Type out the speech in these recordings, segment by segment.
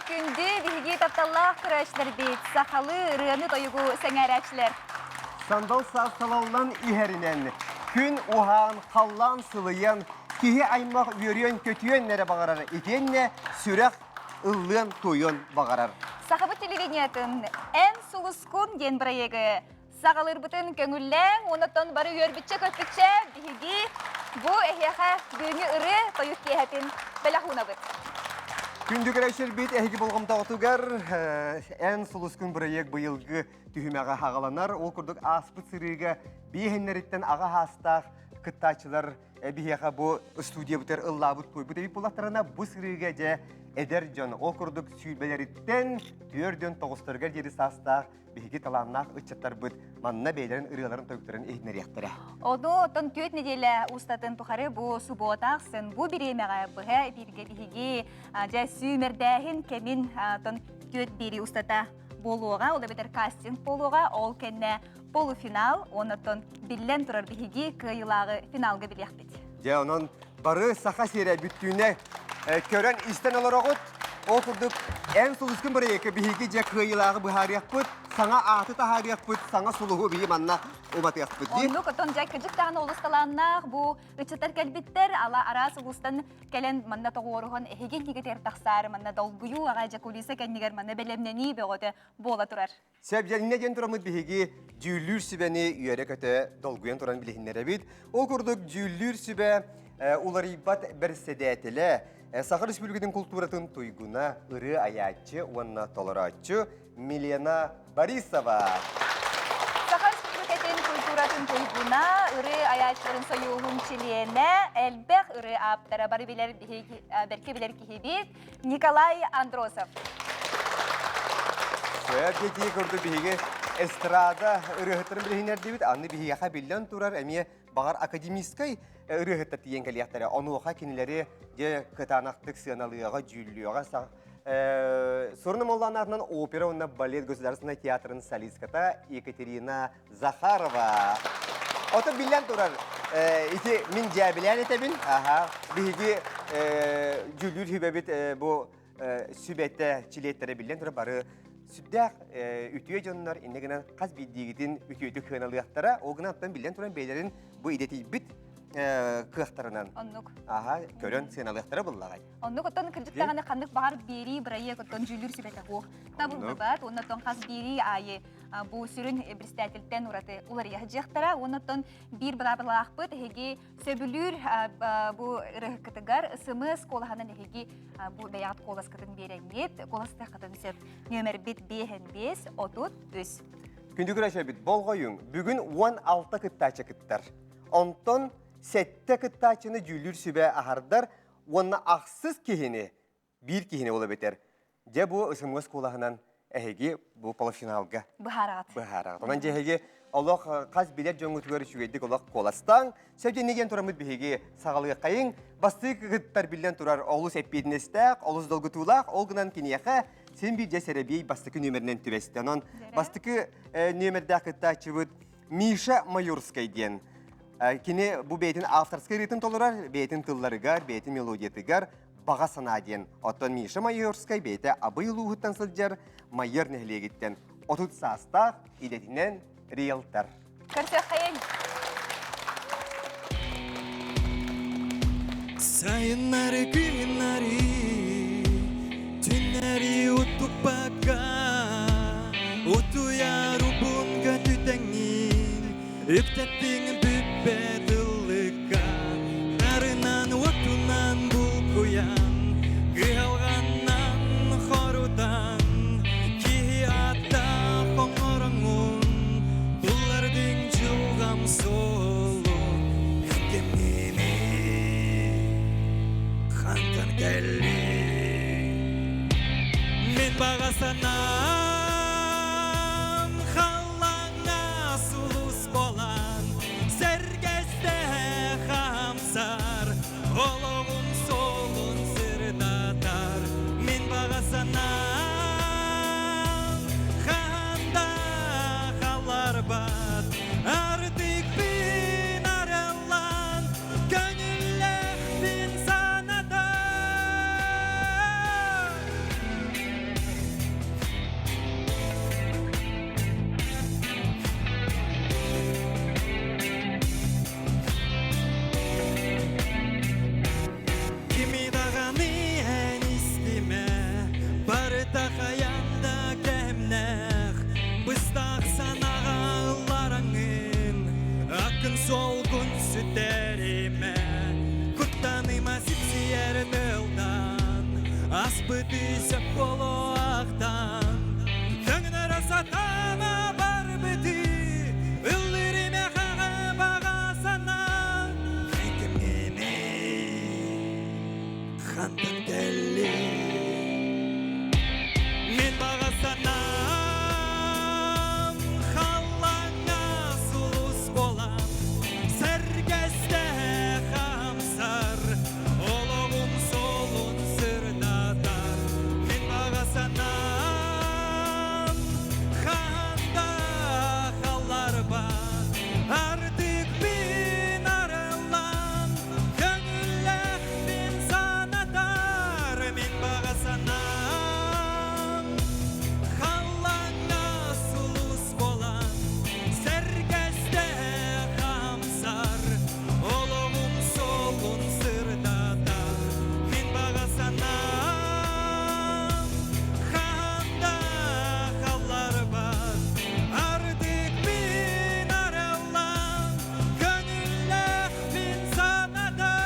Күндү биһиги тапталлаах көрөөччүлэрбит, сахалыы ырыаны-тойугу сэҥээрээччилэр. Сандал саас салаллан иһэринэн, күн уһаан, халлаан сылыйан, киһи аймах үөрүөн-көтүөн эрэ баҕарар итиэннэ сүрэх ыллыан-туойуон баҕарар. Сахабыт телевидениетын «Эн сулускун» диэн бырайыагы саҕалыырбытын көҥүллээҥ, онон бары үөрбүччэ-көппүччэ биһиги бу эһиэхэ бүгүҥҥү ырыа тойук киэһэтин бэлэх уунабыт. Күндү көрөөччүлэрбит эһиги болҕомтоҕутугар Эн сулускун бырайыак быйылгы түһүмэҕэ хаҕаланар. Ол курдук ааспыт сырыыга биэһиннэриттэн аҕа хаастаах кыттааччылар биһиэхэ бу студиябытыгар ыллаабыт туойбут эбит буоллахтарына бу сырыыга дьэ эдэр дьон ол курдук сүүрбэлэриттэн түөрдүн тоҕустарыгар диэри саастаах биһиги талааннаах ыччаттарбыт манна бэйэлэрин ырыаларын-тойуктарын иһитиннэриэхтэрэ. Ону оттон түөрт нэдиэлэ устатын тухары бу субуота ахсын бу бириэмэҕэ быһа эпииргэ биһиги дьэ сүүмэрдээһин кэмин оттон түөрт биэрии устата буолуоҕа, ол эбэтэр кастинг буолуоҕа, ол кэннэ полуфинал, оннуттан биллэн турар биһиги кыайыылааҕы финалга билиэхпит. Дьэ, онон бары Саха сирэ бүттүүнэ көрөн истэн олороҕут. Ол курдук эн сулускун бырайыакка биһиги дьэ кыайыылааҕы быһаарыахпыт, саҥа ааты таһаарыахпыт, саҥа сулуһу биһи манна уматыахпыт дии. Оннук, оттон дьэ кыдьык даҕаны олус талааннаах бу ыччаттар кэлбиттэр, ала араас улуустан кэлэн манна тоҕуоруһан эһиги иннигитигэр тахсаары манна долгуйуу аҕай дьэ кулиса кэннигэр манна бэлэмнэнии бөҕөтө буола турар. Сэбдьэннэ диэн тураммыт биһиги дьүүллүүр сүбэни үөрэ-көтө долгуйан туран билиһиннэрэбит. Ол курдук дьүүллүүр сүбэ уларыйбат бэрэссэдээтэлэ, Саха Республикатын култууратын туйгуна, ырыа айааччы уонна толорооччу Милена Борисова. Саха Республикатын культуратын туйгуна, ырыа айааччыларын сойууһун чилиэнэ, элбэх ырыа ааптара бары билэр бэркэ билэр киһибит Николай Андросов. Сөп курдук биһиги эстрада ырыаһыттарын билиһиннэрдибит. Аны биһиэхэ биллэн турар эмиэ баҕар академическай ырыаһыттар тиийэн кэлиэхтэрэ. Онуоха кинилэри дьэ кытаанахтык сыаналыаҕа, дьүүллүөҕэ. Сурна Молланаатынан опера уонна балет государственнай театрын солистката Екатерина Захарова. Ото биллэн турар, ити мин дьээбилээн этэбин. Аха. Биһиги дьүүллүүр сүбэбит бу сүбэтэ, чилиэттэрэ биллэн турар бары сүрдээх үтүө дьоннор иннэ гынан хас биирдиигитин үтүөтүк сыаналыахтара. Ол гынан оттон биллэн туран бэйэлэрин бу идэтийбит кыахтарынан Оннук. аха көрөн сыаналыахтара буллаҕай. Оннук оттон кырдьык даҕаны ханнык баҕар биэрии бырайыак оттон дьүүллүүр сүбэтэ суох табыллыбат. Уонна оттон хас биэрии аайы бу сүрүн председательтэн ураты уларыйа сылдьыахтара. Уонна биир быраабылаахпыт эһиги сөбүлүүр бу ырыһыккытыгар СМС куолаһынан эһиги бу бэйэҕит куоласкытын биэрэҥҥит, куоластыаххытын сөп. Нүөмэрбит 5 33. Күндү көрөөччүлэрбит, болҕойуҥ, бүгүн 16 кыттааччы кыттар. Онтон сэттэ кыттааччыны дьүүллүүр сүбэ аһардар уонна ахсыс киһини биир киһини ол эбэтэр дьэ бу СМС куолаһынан эһиги бу полуфиналга быһаараҕыт. Быһаараҕыт. Онон дьэ эһиги олох хас билэр дьоҥҥутугар үчүгэйдик олох куоластааҥ. Сөп тураммыт биһиги саҕалыаххайыҥ. Бастыы кыттар биллэн турар олус эппиэтинэстээх, олус долгутуулаах. Ол гынан киниэхэ син биир дьэ сэрэбиэй бастакы нүөмэринэн түбэстэ. Онон бастакы нүөмэрдээх кыттааччыбыт Миша Майорскай диэн. Кини бу бэйэтин авторскай ырыатын толорор, бэйэтин тылларыгар, бэйэтин мелодиятыгар баҕа санаа диэн. Оттон Миша Майорскай бэйэтэ Абый улууһуттан сылдьар Майор нэһилиэгиттэн 30 саастаах идэтинэн риэлтор. Көрсүөххэйиҥ! Сайыннары күһүннэри түннэри утуппакка утуйар убунга түтэҥҥин үктэттиҥ бүппэт ыллыкка нарынан уотунан булкуйан кыһалҕаннан хорутан киһи ааттаах оҥороҥҥун буллардыҥ дьылҕам суолун кимниний хантан кэллиҥ мин баҕа санаам халлааҥҥа сулус буолан сэргэстэһэ хаамсар олоҕум суолун сырдатар мин баҕа санаам хаһан да халарбат ардыкпын араллан көҥүллэхпин санатар. Суолгун сүтэримэ Куттаныма сипсийэр тылдан Аспыты сөп буолуохтан Көҥнөрө сатаама барбыты Ыллырыма хаҕа баҕа санаан Кимҥиний хантан кэллиҥ Мин баҕа санаам халлааҥҥа сулус буолан Сэргэстэһэ хаамсар олоҕум суолун сырдатар Мин баҕа санаам хаһан да халларбат Ардык мин арыллан Көҥүллэхпин санатар мин баҕа санаам Халлааҥҥа сулус буолан сэргэстэһэ хаамсар Олоҕум суолун сырдатар мин баҕа санаам Хаһан да халларбат ардык мин араллан Көҥүллэхпин санатар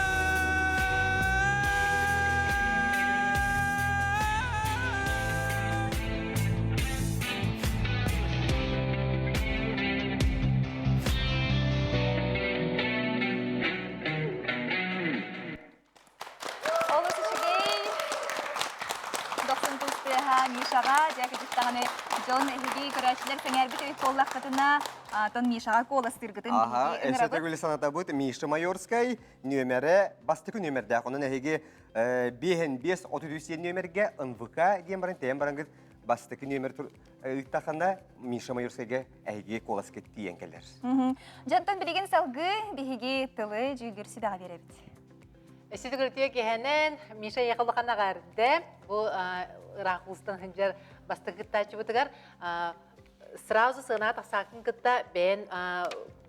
Олус үчүгэй. Дохсун тустыаха Мишаҕа дьэ кыдьыктаҕаны дьон эһиги көрөөччүлэр сэҥээрбит эбит буоллаххытына тон Мишаҕа куоластыыргытын Аха, өссө төгүл санатабыт Миша Майорскай нүөмэрэ бастакы нүөмэрдээх. Онон эһиги биэһин биэс отут үс диэн нүөмэргэ НВК диэн баран тэйэн барангыт бастакы нүөмэр ыыттахына Миша Майорскайга эһиги куоласкыт тиийэн кэлэр. Дьонтон билигин салгыы биһиги тылы дьүүллүүр сүбэҕэ биэрэбит. Ситигиртиэ киһэнэн Миша Яхалахан аҕарды бу ыраах уустан сылдьар бастакы кыттааччыбытыгар сразу сыана тахсаакын кытта бэйэн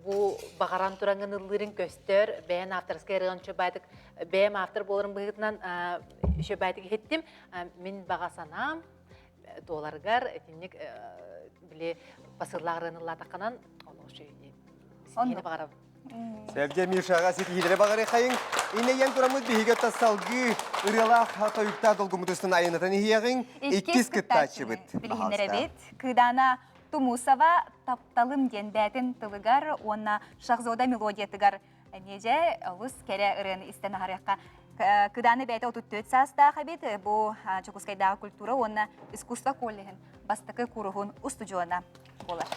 бу баҕаран тураҥын ыллыырын көстөр бэйэн авторскай ырыан үчүгэй бэйэм автор буоларын быһыытынан үчүгэйдик иһиттим мин баҕа санаам туоларыгар итинник били посыллаах ырыаны ыллаатаххынан олох үчүгэй ситиһиини баҕарабын. Сэргэ Мишаҕа ситиһиилэри баҕарыахайыҥ. Иннэйэн тураммыт биһиги салгыы ырыалаах тойуктаах долгуммутустан айаннатан иһиэҕиҥ. Иккис кыттааччыбыт. Билиһиннэрэбит. Кыыдаана Тумусова «Тапталым» диэн бээтин тылыгар уонна Шахзода мелодиятыгар эмиэ дьэ олус кэрэ ырыаны истэн аһарыахха. Кыдааны бэйэтэ 34 саастаах эбит. Бу Дьокуускайдааҕы культура уонна искусство коллеһын бастакы кууруһун устудьуона буолар.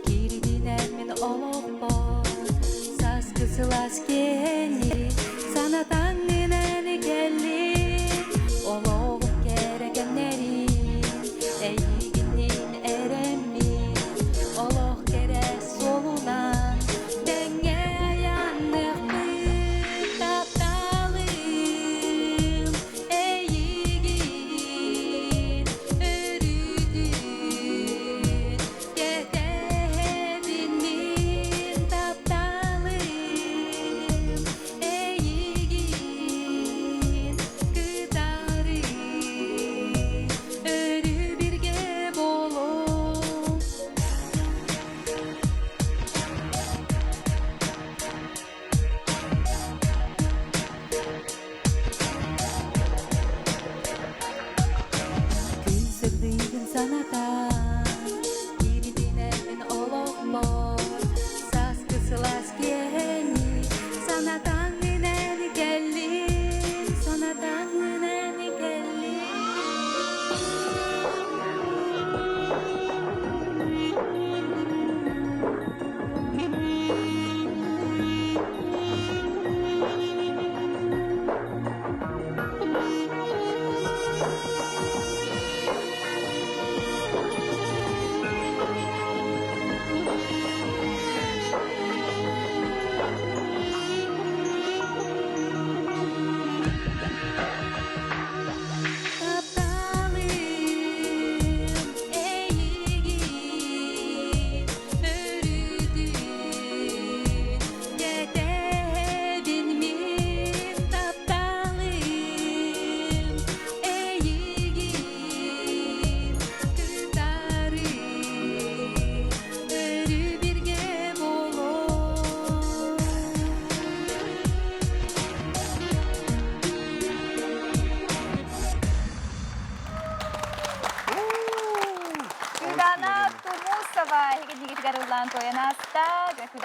Киирдинэн мин олохпор Сааскы сылаас киэһэни Санатаҥҥынан кэллим Олоҕум кэрэ кэмнэрин Эйигинниин эрэммин Олох кэрэ.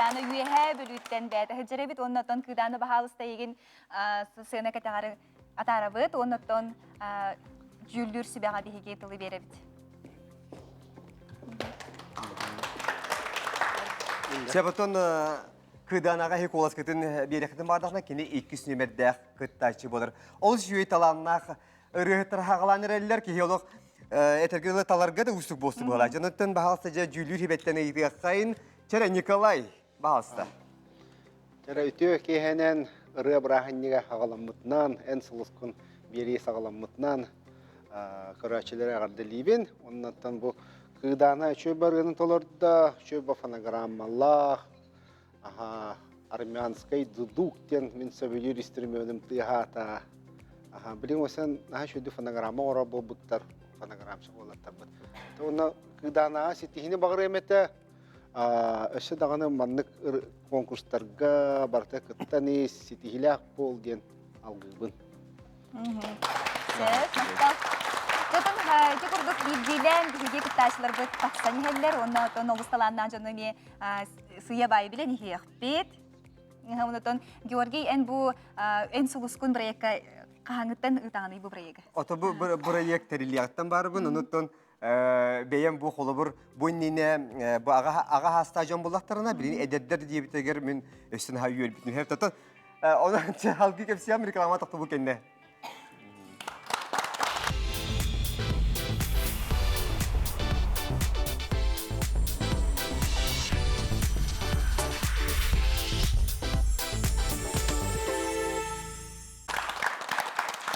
Кыыдаана үөһээ Бүлүүттэн бэйэтэ сылдьар эбит. Уонна оттон Кыыдаана баһаалыста эйигин сцена кэтэҕэр атаарабыт. Уонна оттон дьүүллүүр сүбэҕэ биһиги тылы биэрэбит. Себатон Кыыдаанаҕа иһи куоласкытын биэрэххитин баардахына кини иккис нүмердээх кыттааччы буолар. Ол үчүгэй талааннаах ырыаһыттар хаҕалаан эрэллэр киһи олох этэргэ дылы таларга да уустук буолсу буолаа. Дьонуттан баһаалыста дьэ дьүүлүүр хибэттэн ыйытыаххайын. Чэрэ Николай, баһаалыста. Чэрэ үтүө киэһэнэн ырыа бырааһынньыга аҕаламмытынан, эн сулускун биэрии саҕаламмытынан көрөөччүлэри эҕэрдэлиибин. Оннуттан бу Кыыдаана үчүгэй барыаны толордо, үчүгэй фонограммалаах, аха, армянскай дудук диэн мин сөбүлүүр истрүмүөнүм тыаһаата. Аха, билигин осэн наһаа үчүгэй фонограмма оҥорор буолбуттар, фонограммчы буолаттарбыт. Уонна Кыыдаанаҕа ситиһиини баҕарыам этэ. Өссө даҕаны маннык конкурстарга барыта кыттан ис, ситиһиилээх буол диэн алгыыбын. Сөп, махтал. Тотун ити курдук биирдиилээн биһиги кыттааччыларбыт тахсан иһэллэр уонна отон олус талааннаах дьону эмиэ сыйа баайы билэн иһиэхпит. Онотон Георгий, эн бу эн сулускун проекка хаһааҥҥыттан ыытаҕыный бу проегы? Ото бу проект тэриллиэҕиттэн баарбын, онуттан бэйэм бу холобур бу иннинэ бу аҕа аҕа хаастаах дьон буллахтарына билин эдэрдэр диэбитигэр мин өссө наһаа үөрбүтүм. Тотон онон алгыы кэпсиэм реклама тохтобул кэннэ.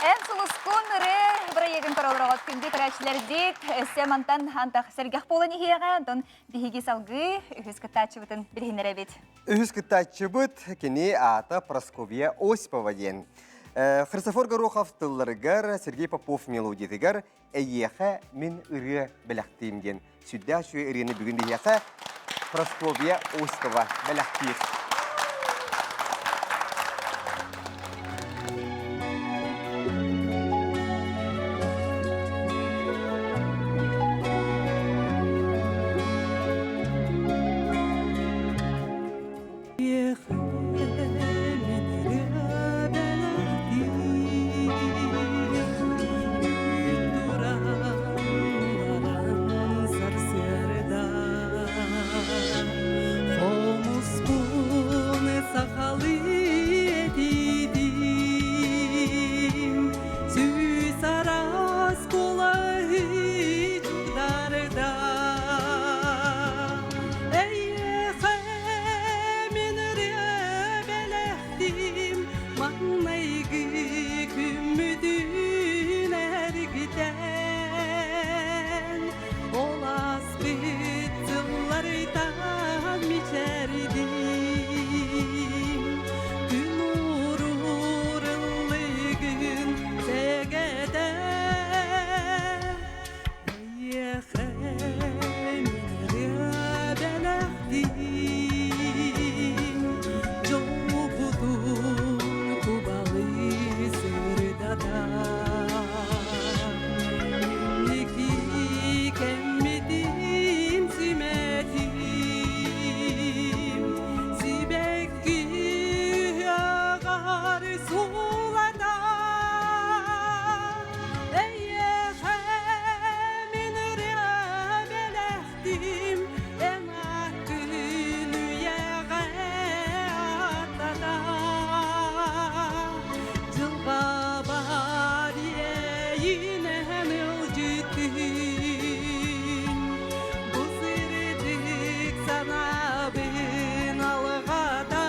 Эн сулускун ырыа бырайыагын көрөлөрөҕөт күндү көрөөччүлэрбит өссө мантан антах сэргэх буолан иһиэҕэ онтон биһиги салгыы үһүс кыттааччыбытын билиһиннэрэбит. Үһүс кыттааччыбыт кини аата Прасковья Осипова диэн. Христофор Горохов тылларыгар, Сергей Попов мелодиятыгар «Эйиэхэ мин ырыа бэлэхтиим» диэн сүрдээх үчүгэй ырыаны бүгүн биһиэхэ Прасковья Осипова бэлэхтиир. Сүүс араас кулаһы чугдарда Эйиэхэ мин ырыа бэлэхтиим маҥнайгы күммүтүн эргитэн Ол ааспыт сыллартан мичээрдим Күн уурур ыллыгын сэгэтэн Эйиэхэ мин ырыа бэлэхтиим Дьолбутун кубалыы сырдата Инники кэммитин симэтим Сибэкки аҕар суулата Эйиэхэ мин ырыа бэлэхтиим эн ааккын үйэҕэ ааттата Дьылҕабар иэйинэн илдьиттин бу сырдык санаабын алҕата.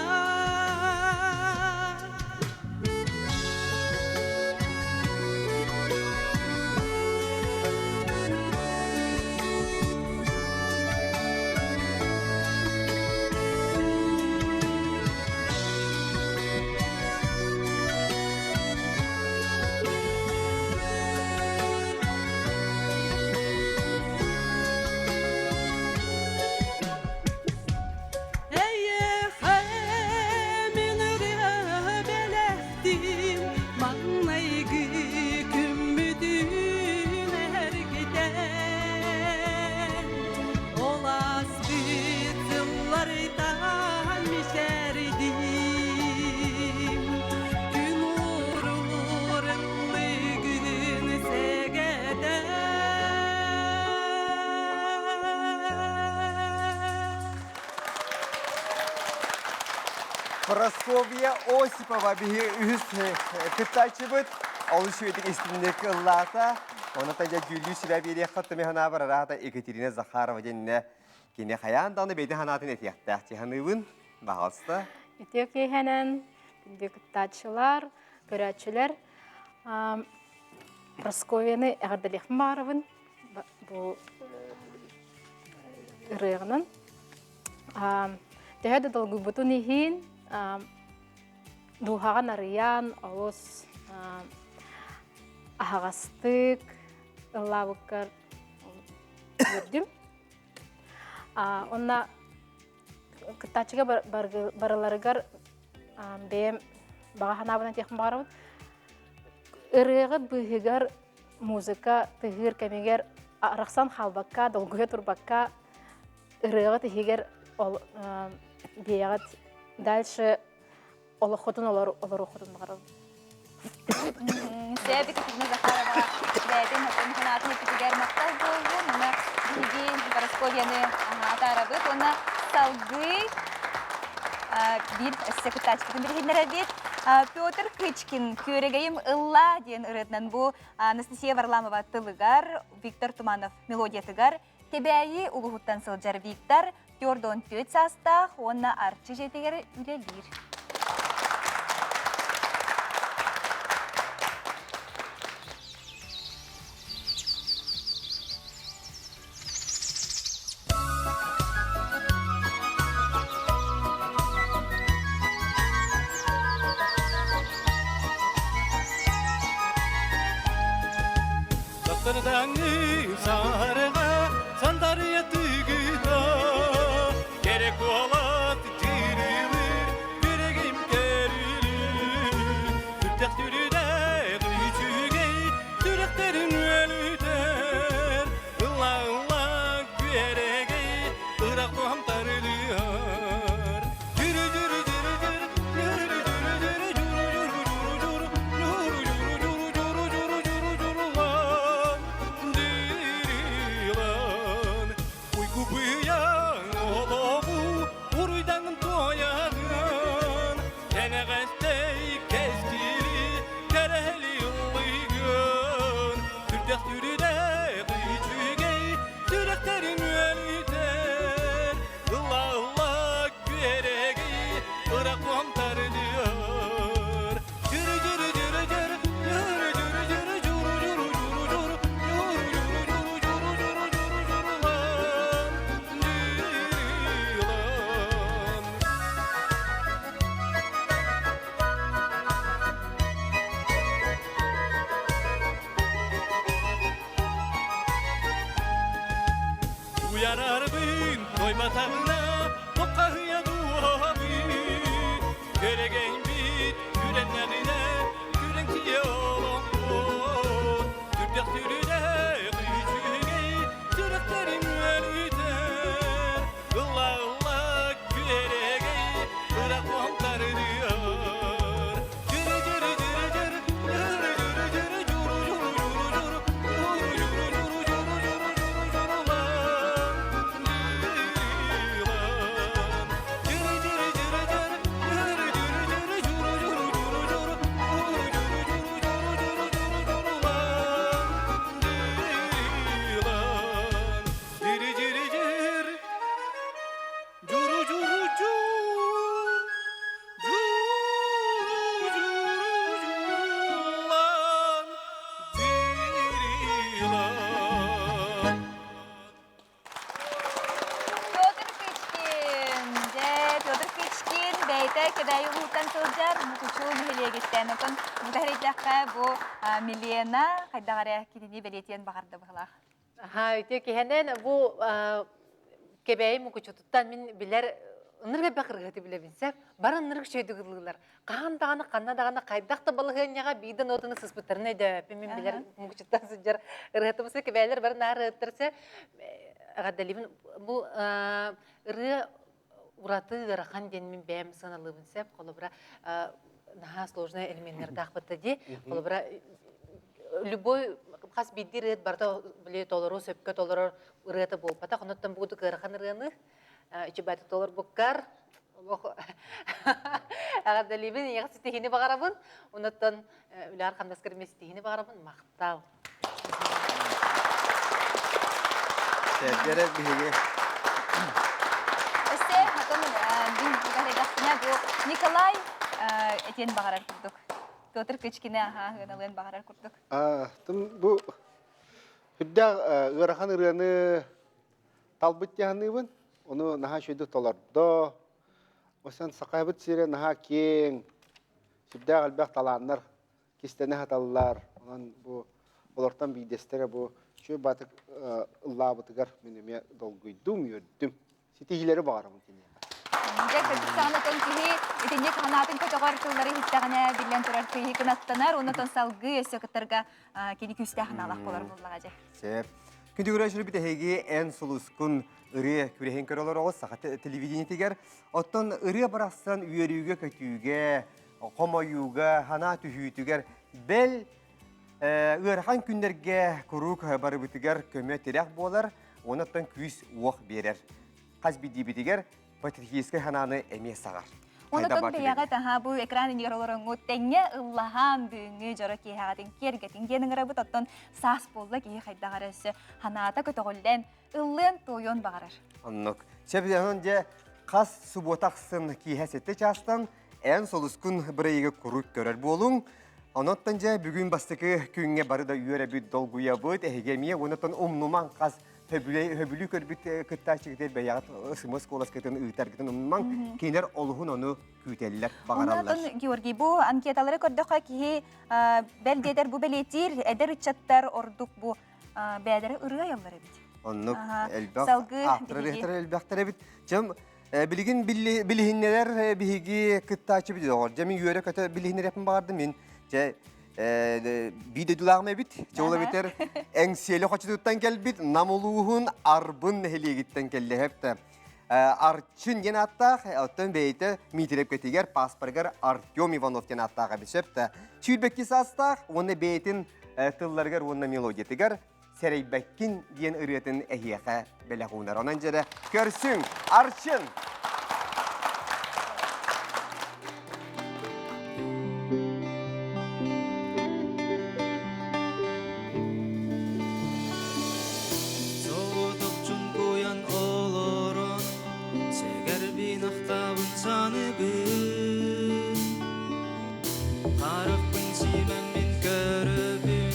Эйиэхэ мин ырыа бэлэхтиим маҥнайгы күммүтүн эргитэн Ол ааспыт сыллартан. Прасковья Осипова биһи үһүс кыттааччыбыт олус үчүгэйдик истинник ыллаата. Онон дьэ дьүүллүүр сүбэ биэриэххэ түмэ санаабар араата Екатерина Захарова диэннэ кини хайаан даҕаны бэйэтин санаатын этиэхтээх дии Баҕалста. Үтүө киэһэнэн күндү кыттааччылар, көрөөччүлэр Прасковьяны эҕэрдэлиэхпин баҕарабын бу ырыаҕынан. Төһө да долгуйбутун иһин дууһаҕын арыйан олус аһаҕастык ыллаабыккар үөрдүм. Онно кыттааччыга барыларыгар бэйэм баҕа санаабынан этиэхпин баҕарабын. Ырыаҕыт быыһыгар музыка тыһыыр кэмигэр арахсан хаалбакка, долгуйа турбакка ырыаҕыт иһигэр ол бэйэҕит дальше олоххутун олоруоххутун баҕарабын. Сээби Екатерина Захарова бэйэтин санаатын эппитигэр махтал буоллун. Уонна биһиги Парасковьяны атаарабыт. Уонна салгыы биир өссө кыттааччытын билиһиннэрэбит. Петр Кычкин «Күөрэгэйим ылла» диэн ырыатынан бу Анастасия Варламова тылыгар, Виктор Туманов мелодиятыгар Кэбээйи улууһуттан сылдьар Виктор 44 саастаах уонна Арчы дьиэтигэр үлэлиир. Сатырдаҥы саарга сандарыйа тыгыта Керек буолат тирилир Күрэгим керүлүр Түрдэх түрүдэх үчүгэй Сүрэхтерин өлүтэр Ылла ылла күөрэгэй Ырах туһам тарылыар Жүрү жүрү жүрү жүрү Жүрү жүрү жүрү жүрү жүрү жүрү Жүрү жүрү жүрү жүрү жүрү жүрү Дирилан Уйгу быйаң олоҕу Уруйдаҥын туойаҕын Кэнэҕэстэй кэскили Кэрэһэли ыллыгын Сүрдэх сүрүдэх үчүгэй Сүрэхтэрин үөлүтэр Ылла-ылла күөрэгэй Ырах тардыар Жүрү жүрү жүрү жүрү Жүрү жүрү жүрү журу журу журу журу Журу журу журу журу журу журу журулан Дирилан Уйарарбын тойбатаҕына Тоққаһыйа дууһабын Көрегейбит күрэннэҕинэ Күрэҥсийэ олохпут Сүрдэх сүрүнэх үчүгэй Сүрэхтэрин үөрүтэр Ылла ылла күөрэгэй Ырах уонтарыар Жүрү жүрү жүрү жүрү Жүрү жүрү жүрү журу журу журу журу Журу журу журу журу журу журу журулан Дирилан Жүрү жүрү жүрү жүрү Жүрү жүрү жүрү журу журу журу журу Журу журу журу журу журу журу журулан Дирилан Дири дири дир Журу журу жур Журу журу журулан Дирилан Петр Кычкин, дьэ, Петр Кычкин бэйэтэ Кэбээйи улууһуттан сылдьар Мукучу нэһилиэгиттэн. Оттон бу тэһэрийдэххэ бу Милена хайдах эрэ кинини бэлиэтиэн баҕарда быһылаах. Аха, үтүө киһинэн бу Кэбээйи Мукучутуттан мин билэр ынырык элбэх ырыаһыты билэбин сөп. Бары ынырык үчүгэйдик ыллыыллар. Хаһан даҕаны, ханна даҕаны хайдах да балаһыанньаҕа биир да нотаны сыспыттарын өйдөөбөппүн мин билэр Мукучуттан сылдьар ырыаһытыбыс кэбээлэр бары наар ырыаһыттар сэ эҕэрдэлиибин. Бу ырыа ураты ыарахан диэн мин бэйэм сыаналыыбын сөп. Холобура, наһаа сложный элеменнэрдээх бытта дии. Холобура, любой хас биирдии ырыат барыта били толору сөпкө толорор ырыата буолбатах. Онуттан бу курдук ыарахан ырыаны үчүбэти толорбуккар Олох эҕэрдэлиибин, ийэҕэ ситиһиини баҕарабын. Онуттан үлэҕэр хамнаскар эмиэ ситиһиини баҕарабын. Махтал. Сэргэрэ биһиги. Өссө хатан мин бу бу Николай этиэн баҕарар курдук. Петр Кычкины аһаа ыаналыан баҕарар курдук. Бу үрдээх ыарахан ырыаны талбыт дьаһаныыбын. Ону наһаа үчүгэйдик толордо. Осан сахабыт сирэ наһаа киэҥ, сүрдээх элбэх талааннар кистэнэ саталлар. Онон бу олортон биирдэстэрэ бу үчүгэй баатык ыллаабытыгар мин эмиэ долгуйдум, үөрдүм. Ситиһиилэри баҕарабын киниэхэ. Дьэ, кырдьык даҕаны тон киһи итинник санаатын көтөҕөр тыллары иһиттэҕинэ, биллэн турар киһи кынаттанар, уонна тон салгыы өссө кыттарга кини күүстээх аналах буолар буоллаҕа дьэ. Сөп. Күндү көрөөччүлэр эһиги эн сулускун ырыа күрэһин көрө олороҕут саха телевидениетигэр. Оттон ырыа барахсан үөрүүгэ-көтүүгэ, хомойууга, санаа түһүүтүгэр бэл ыарахан күннэргэ куруук барыбытыгар көмө-тирэх буолар, онон күүс-уох биэрэр. Хас биирдиибитигэр патриотическай санааны эмиэ саҕар. Онотон бэйэҕэ таһаа бу экран иннигэр олороҥҥут тэҥҥэ ыллаһаан бүгүҥҥү дьоро киэһэҕитин киэргэтин диэн ыҥырабыт. Оттон саас буолла киһи хайдах эрэ өссө санаата көтөҕүллэн ыллыан туойуон баҕарар. Оннук. Сөп дьэ хас субуота ахсын киэһэ 7 чаастан эн солускун бырайыгы куруук көрөр буолуҥ. Онон дьэ бүгүн бастакы күҥҥэ бары да үөрэбит, долгуйабыт, эһиги эмиэ онон умнумаҥ хас хөбүлүү көрбүт кыттааччыгытыр бэйэҕит СМС куоласкытын ыытаргытын умнумаҥ. Кинилэр олуһун ону күүтэллэр, баҕараллар. Онон Георгий, бу анкеталары көрдөххө киһи бэл диэтэр бу бэлиэтиир эдэр ыччаттар ордук бу бэйэлэрэ ырыа айаллар эбит. Оннук элбэх ааптар элбэхтэр эбит. Чым билигин билиһиннэрэр биһиги кыттааччы билиоҕор. Дьэ мин үөрэ-көтө билиһиннэриэхпин баҕардым. Мин дьэ биир дойдулааҕым эбит. Дьэ ол эбитэр Эҥсиэли хочотуттан кэлбит Нам улууһун Арбын нэһилиэгиттэн кэллэһэптэ. Арчын диэн ааттаах, оттон бэйэтэ Миитирэпкэтигэр паспорыгар Артем Иванов диэн ааттаах эбит сөп да. Сүүрбэкки саастаах уонна бэйэтин тылларыгар уонна мелодиятыгар Сэрэйбэккин диэн ырыатын эһиэхэ бэлэх уунар. Онон дьэрэ көрсүҥ, Арчын! Соҕотохчун куйан олорон, сэгэрбин ахтабын саныыбын. Харахпын симэммин көрөбүн,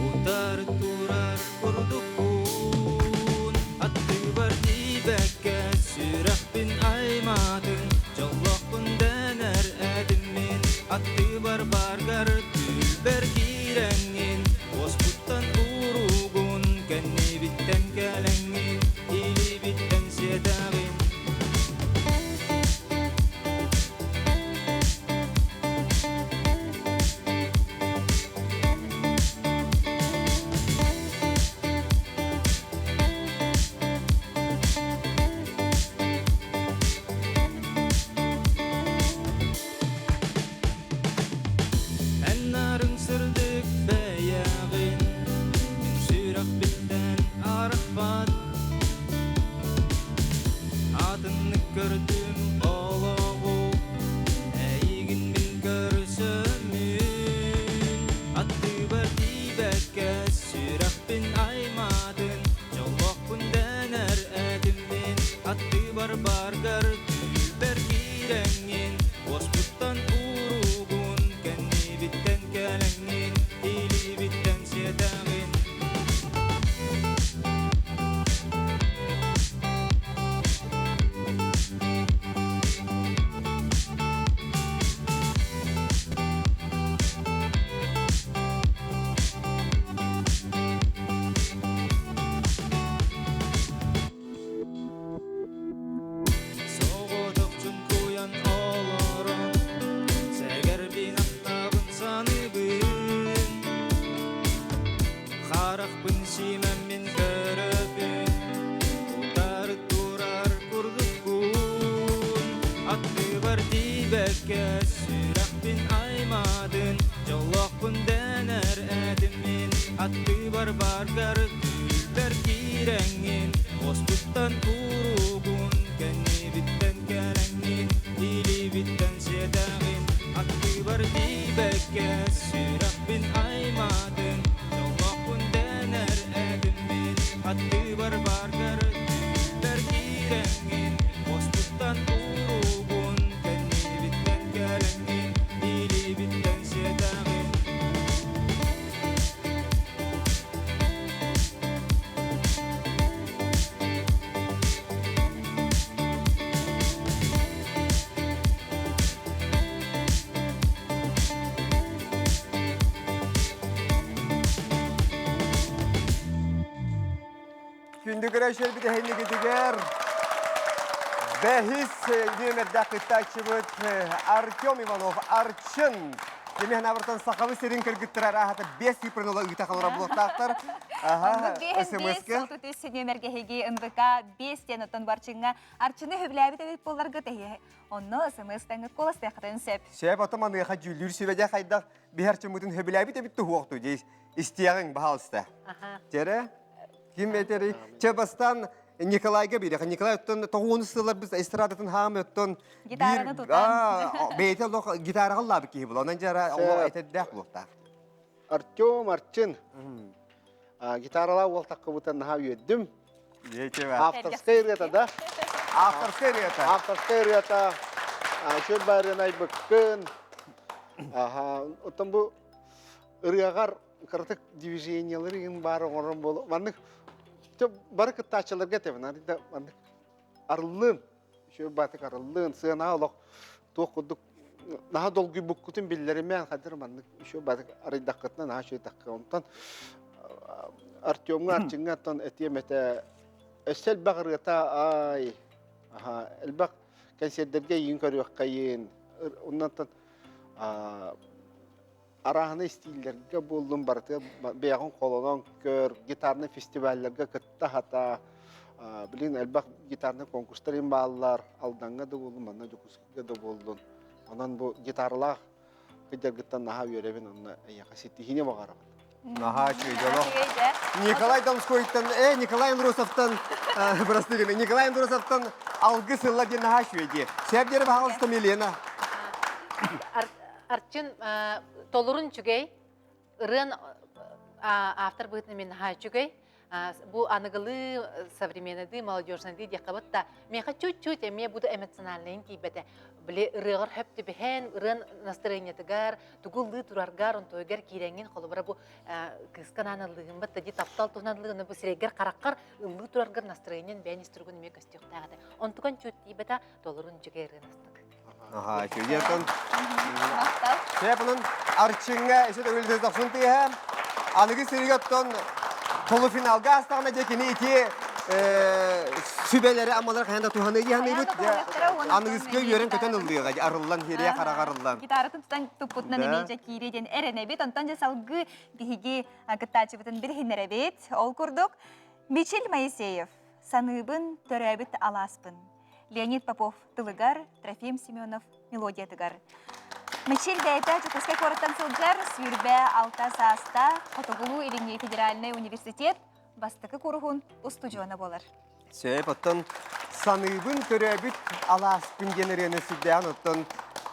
утары турар курдукпун. Аттыбар тиийбэккэ сүрэхпин аймаатын, дьоллоохпун дэнэр этим мин. Аттыбар баргар түүлбэр киирэҥҥин, уоспуттан ууругун, кэннибиттэн кэлэҥҥин, илиибиттэн сиэтэҕин. Эн нарын сырдык бэйэҕин мин сүрэхпиттэн арахпат Атыннык көрдүм олоҕу эйигин мин көрсөммүн Аттыбар тиийбэккэ сүрэхпин аймаатын Дьоллоохпун дэнэр этим мин Аттыбар баргар түүлбэр киирэҥҥин Уоспуттан ууругун кэннибиттэн кэлэҥҥин Илиибиттэн сиэтэҕин Соҕотохчун куйан олорон, сэгэрбин ахтабын саныыбын. Харахпын симэммин көрөбүн, утары турар курдуккун. Аттыбар тиийбэккэ сүрэхпин аймаатын, дьоллоохпун дэнэр этим мин. Аттыбар баргар түүлбэр киирэҥҥин, уоспуттан ууругун, кэннибиттэн кэлэҥҥин. тиийбэккэ сүрэхпин аймаатыҥ Дьоллоохпун дэнэр этим мин аттыбар бааргар Түүннэр киирэҥҥин хоспуттан уруубун Кэннибиттэн кэлэҥҥин илиибиттэн сиэтэҕин Күндү көрөөччүлэрбит эһиннигитигэр бэһис нүөмэрдээх кыттааччыбыт Артем Иванов Арчын Кими ханабыртан сахабы сирин кыргыттара араһата 5 цифрын ыла ыыта халара булуохтаахтар. Аха, СМС-ке. 5 нүөмэргэ эһиги НВК 5 диэн оттон Арчыҥҥа Арчыны сөбүлээбит эбит буолларгыт эһиги онно СМС-таҥҥыт куоластыаххытын сөп. Сөп, ото маныаха дьүүллүүр сүбэдэ хайдах биһэр чыммытын сөбүлээбит эбит туһуохту дии истиэҕиҥ, баһаалыста. Тере, ким этери? Чэ, бастаан Николайга бириэхэ. Николай оттон тоҕуону сылларбыт эстрадатын хаам оттон гитараны тутан. Бэйэтэ олох гитараҕа ыллаабыт киһи була. Онон дьара олох этэрдээх буолуохтаах. Артем Арчин. Гитаралаа уол таххыбытын наһаа үөрдүм. Авторскай ырыата да? Авторскай ырыата. Авторскай ырыата. Үчүгэй баарыан айбыккын. Аха, оттон бу ырыаҕар кыратык движениялары игин баар оҥорон буолу. Маннык бары кыттааччыларга этэбин, арыйда маннык арыллыын, үчүгэй баатык арыллыын, сыана олох туох курдук наһаа долгуйбуккутун биллэримээн хадыр маннык үчүгэй баатык арыйдаххытына наһаа үчүгэй тахха. Онтон Артемҥа Арчыҥҥа оттон этиэм этэ өссө элбэх ырыата ай аха элбэх кэнсиэрдэргэ эйигин көрүөххэйин оннуттан арааһынай истииллэргэ буоллун барытыгар бэйэҕин холонон көр гитарнай фестивалларга кытта хата билин элбэх гитарнай конкурстар им бааллар Алдаҥҥа да буоллун манна Дьокуускайга да буоллун онон бу гитаралаах кыдьаргыттан наһаа үөрэбин онно эйиэхэ ситиһиини баҕарабын Наһаа үчүгэй дьоло. Николай Донскойтан, Николай Андросовтан, бырастыы гына, Николай Андросовтан алгыс ылла диэн наһаа үчүгэй дии. Сөп диэри баһаалыста Милена. Арчын толорун үчүгэй, ырыан автор быһыытынан мин наһаа үчүгэй. Бу аныгылыы, современныйдыы, молодежныйдыы диэххэ да, миэхэ чуть-чуть эмиэ бу да эмоциональнайын тиийбэтэ. Били ырыаҕар хөп түбэһэн, ырыан настроениетыгар, тугу ыллыы тураргар, онтуойгар киирэҥҥин, холобура бу кыыска анаан ыллыыгын бат да таптал туһунан ыллыгын бу сирэйгэр хараххар ыллыы тураргар настроениен бэйэн ис туругун эмиэ көстүөхтээх этэ. Онтукан чуть тиийбэтэ, толорун үчүгэй ырыан астык. Аха, үчүгэй Сөп онон Арчыҥҥа өссө төгүл тохсун тыаһа. Аныгы сиригэ оттон полуфиналга астаҕына дьэ кини ити сүбэлэри амалар хайан да туһаныы дии саныыбыт. Аныгыскы үөрэн-көтөн ыллыаҕа арыллан хириэ хараҕа арыллан. Гитаратын тутан туппутунан эмиэ дьэ киириэ диэн эрэнэбит. Онтон дьэ салгыы биһиги кыттааччыбытын билиһиннэрэбит. Ол курдук Мичил Моисеев Саныыбын төрөөбүт алааспын. Леонид Попов тылыгар, Трофим Семенов мелодиятыгар. Мичил бэйэтэ Дьокуускай куораттан сылдьар 26 саастаах Хотугулуу-Илиҥҥи федеральнай университет бастакы куруһун устудьуона буолар. Сөп, оттон саныыбын төрөөбүт алааспын диэн ырыаны сүрдээҕин оттон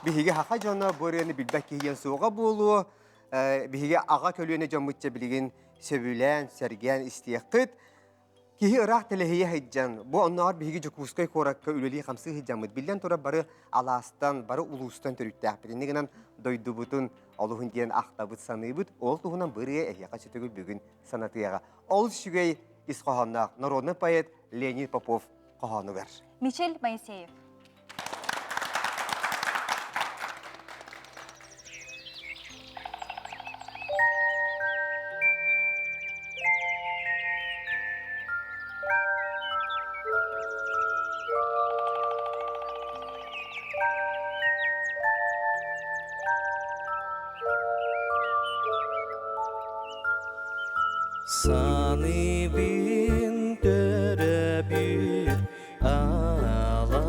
биһиги саха дьоно бу ырыаны билбэт киһи диэн суоҕа буолуо. Биһиги аҕа көлүөнэ дьоммутча билигин сөбүлээн, сэргээн истиэххит. Киһи ыраах тэлэһийэ сылдьан, бу оннооҕор биһиги Дьокуускай куоракка үлэлии-хамсыы сылдьаммыт, биллэн турар бары алаастан, бары улуустан төрүттээхпит. Инньэ гынан дойдубутун олуһун диэн ахтабыт, саныыбыт. Ол туһунан бу ырыа эһиэхэ сүтүгүл бүгүн санатыаҕа. Ол үчүгэй ис хоһоонноох народный поэт Леонид Попов хоһоонугар. Мичил Моисеев. Саныыбын төрөбүт аласпын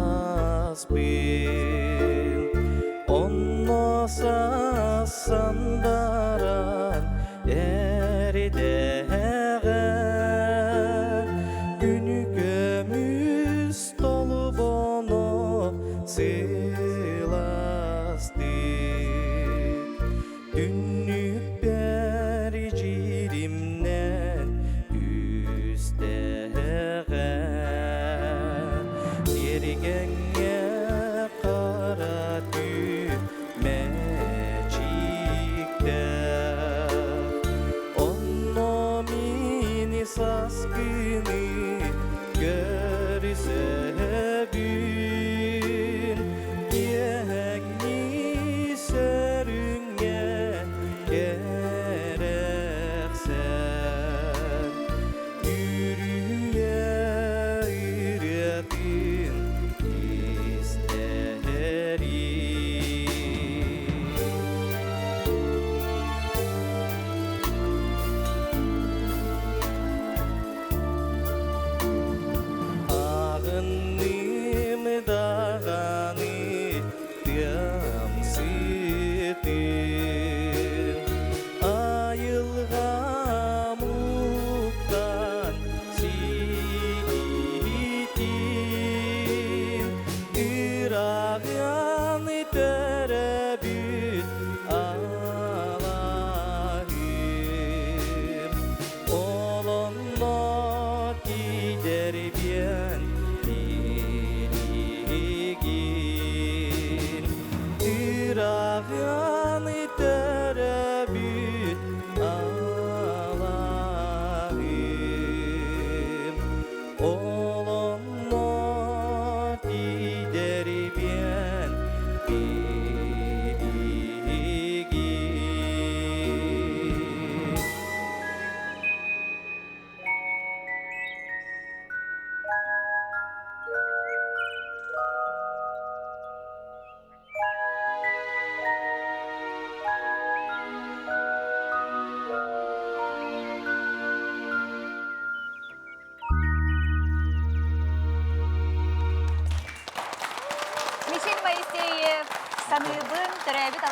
Онно сассан баран эрдэҕэ Күнү көмүс толбоно сыластыы.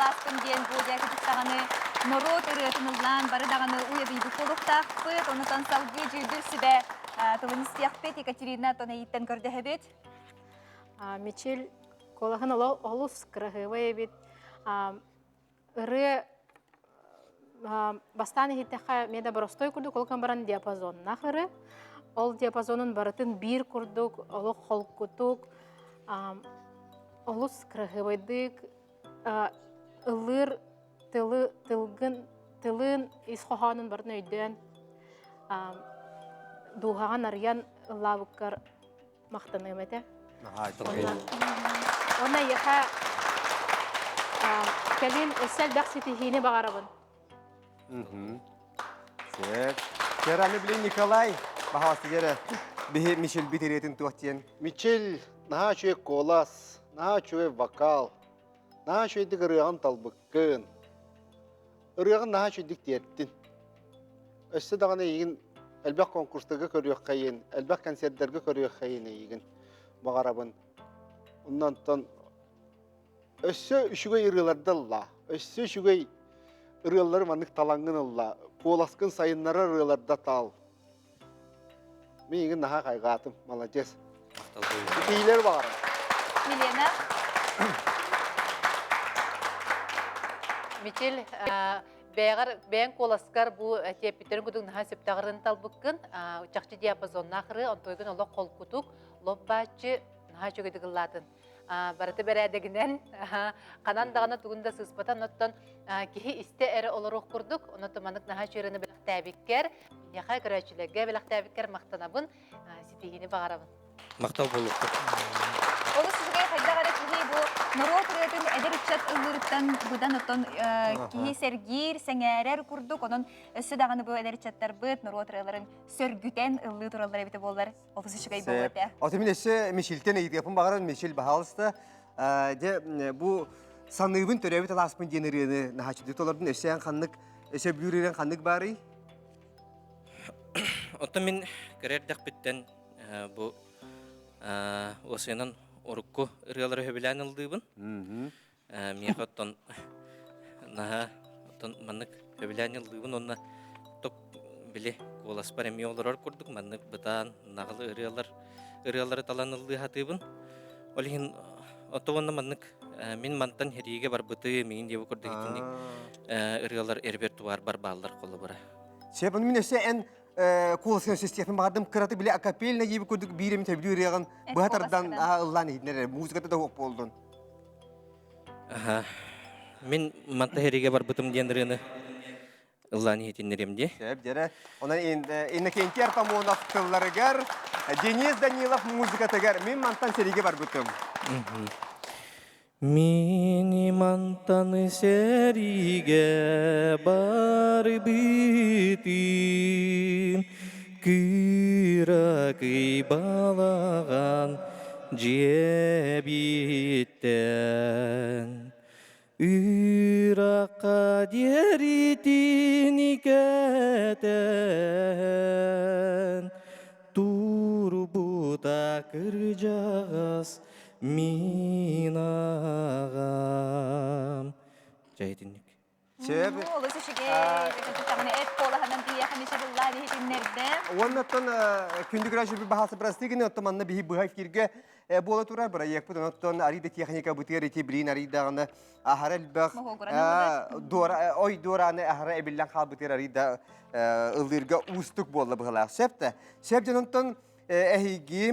алааспын диэн бу дьэ кытыктаҕаны норуот ырыатын ыллаан бары даҕаны уйадыйбыт буолуохтаахпыт. Онутан салгыы дьүүллүүр сүбэ тылын истиэхпит. Екатерина Тонайыттан көрдөһөбүт. Мичил куолаһын олус кыраһыабай эбит. Ырыа бастаан иһиттэххэ эмиэ да боростуой курдук ол баран диапазоннаах ырыа. Ол диапазонун барытын биир курдук олох холкутук олус кыраһыабайдык ыллыыр тылы тылгын тылын ис хоһоонун барытын өйдөөн дууһаҕын арыйан ыллаабыккар махтаныам этэ. Уонна эйиэхэ кэлин өссө элбэх ситиһиини баҕарабын. Сөп. Кераны билин Николай баһаастыгара биһи Мичил битириэтин туох диэн. Мичил наһаа үчүгэй куолас, наһаа үчүгэй вокал, наһаа үчүгэйдик ырыаҕын талбыккын. Ырыаҕын наһаа үчүгэйдик тиэртин. Өссө даҕаны эйигин элбэх конкурстарга көрүөххэйин, элбэх концерттарга көрүөххэйин эйигин баҕарабын. Оннонтон өссө үчүгэй ырыаларда ыллаа. Өссө үчүгэй ырыалары маннык талаҥҥын ыллаа. Куоласкын сайыннарар ырыаларда тал. Миигин наһаа хайҕаатым, молодец. Итиилэр баҕарам. Милена. Мичил, бэйэҕэр бэйэҥ куоласкар бу тиэппиттэрин кудук наһаа сөптөҕөрүн талбыккын, чахчы диапазоннаах ырыа, онтуойгун олох холкутук, лоп бааччы, наһаа үчүгэйдик ыллаатын. Барыта бэрээдэгинэн, ханан даҕаны тугун да сыыспатан, оттон киһи истэ эрэ олоруох курдук, онон маннык наһаа үчүгэйини бэлэхтээбиккэр, Миэхэ көрөөччүлэргэ бэлэхтээбиккэр махтанабын, ситиһиини баҕарабын. Махтал буолуохтун. Олус үчүгэй хайдах эрэ киһи бу норуот ырыатын эдэр ыччат ыллыырыттан быдан оттон киһи сэргиир, сэҥээрэр курдук. Онон өссө даҕаны бу эдэр ыччаттарбыт норуот ырыаларын сөргүтэн ыллыы тураллар эбитэ буоллар олус үчүгэй буолуо этэ. Ото мин өссө Мишилтэн ыйытыахпын баҕаран Мишил баһаалыста дьэ бу саныыбын төрөөбүт алааспын диэн ырыаны наһааччыдык толордун өссө эн ханнык өссө бүлүүр ырыаҥ ханнык баарый? Оттон мин кыра эрдэхпиттэн бу уосуйанан урукку ырыалары сөбүлээн ыллыыбын. Миэхэ оттон наһаа оттон маннык сөбүлээн ыллыыбын уонна ток били куоласпар эмиэ олорор курдук маннык бытаан наҕыл ырыалар ырыалары талан ыллыы сатыыбын. Ол иһин ото уонна маннык мин мантан сэриигэ барбытым миигин диэбит курдук итинник ырыалар репертуарбар бааллар холобура. Сөп, мин өссө эн куоласын систиэхпин баҕардым кыраты били акапельно диэбит курдук биир эмит сөбүлүүр ырыаҕын быһа тардан ыллаан иһитинэр музыката да суох буоллун. Мин манта сэриигэ барбытым диэн ырыаны ыллаан иһитиннэриэм дии. Сөп, дьэрэ. Онон Иннокентий Артамонов тылларыгар, Денис Данилов музыкатыгар мин мантан сэриигэ барбытым. Мини мантан сэриигэ барбытым, кыракый балаҕан дьиэбиттэн. Ыракка диэритин кэтэн, турбута кырдьаҕас мин аҕам. Дьэ итинник. Сөп. Олус үчүгэй. Эт куолаһынан тиийэхэ мичилиллаан иһитиннэрдэ. Уонна оттон күндү көрөөччү баһаалса прости гына оттон манна биһи быһа эфиргэ буола турар бырайыакпыт оттон арыйда техника бытыар ити билин арыйдаҕына аһара элбэх ой дуорааны аһара эбиллэн хаалбытыгар арыйда ыллыырга уустук буолла быһалаах сөп да сөп дьононтон эһиги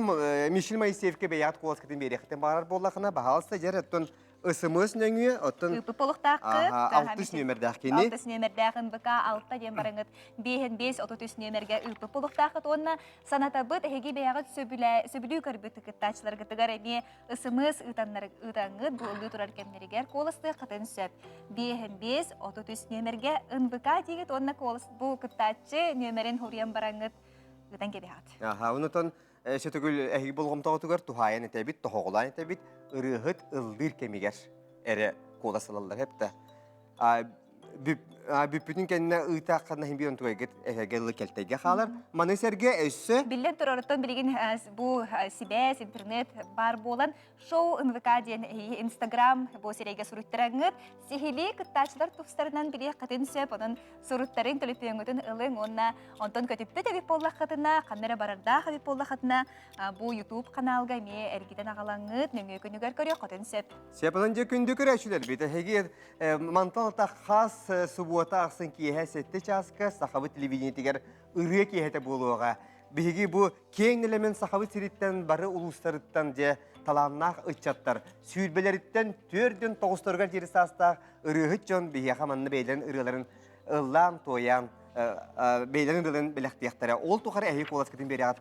Мишель Моисеевка бэйэҕит куоласкытын биэриэххитин баҕарар буоллахына баһаалыста дьэр оттон СМС нөҥүө оттон Ыыппыт буолуохтааххыт. алтыс нүөмэрдээх кини. Алтыс нүөмэрдээх НБК 6 диэн барыҥыт 5 5 33 нүөмэргэ ыыппыт буолуохтааххыт уонна санатабыт эһиги бэйэҕит сөбүлүү көрбүт кыттааччыларгытыгар эмиэ СМС ыытаҥҥыт бу ыллыы турар кэмнэригэр куоластыаххытын сөп. 5 5 33 нүөмэргэ НБК диигит уонна куолас бу кыттааччы нүөмэрин хуруйан бараҥҥыт ыытан кэбиһэҕит. Аха, онутон сөтөгүл эһиги болҕомтоҕутугар туһаайан этэбит, тоһоҕолоон этэбит, ырыаһыт ыллыыр кэмигэр эрэ куолас ылаллар эптэ. Бүппүтүн кэннэ ыытааххына иһин биир онтугайгыт эһэгэ ылы кэлтэйгэ хаалар. Маны сэргэ өссө Биллэн турарыттан билигин бу сибээс, интернет баар буолан шоу НВК диэн Инстаграм бу сирэйгэ суруйтараңҥыт сиһилии кыттааччылар тустарынан билиэххитин сөп. Онон суруттарын төлөпүөҥҥүтүн ылыҥ уонна онтон көтүппүт эбит буоллаххытына, ханна эрэ барардаах эбит буоллаххытына бу YouTube каналга эмиэ эргитэн аҕалаҥҥыт нөҥүө күнүгэр көрүөххүтүн сөп. Сөп онон дьэ күндү көрөөччүлэрбит эһиги Мантан ата хас субуота ахсын киэһэ сэттэ чааска сахабыт телевидениетигэр ырыа киэһэтэ буолуоҕа. Биһиги бу киэҥ нэлэмэн сахабыт сириттэн бары улуустарыттан дьэ талааннаах ыччаттар сүүрбэлэриттэн төрдүн тоҕустарыгар диэри саастаах ырыаһыт дьон биһиэхэ манна бэйэлэрин ырыаларын ыллаан туойаан бэйэлэрин ырыаларын бэлэхтиэхтэрэ. Ол тухары эһиги куоласкытын биэрэҕит.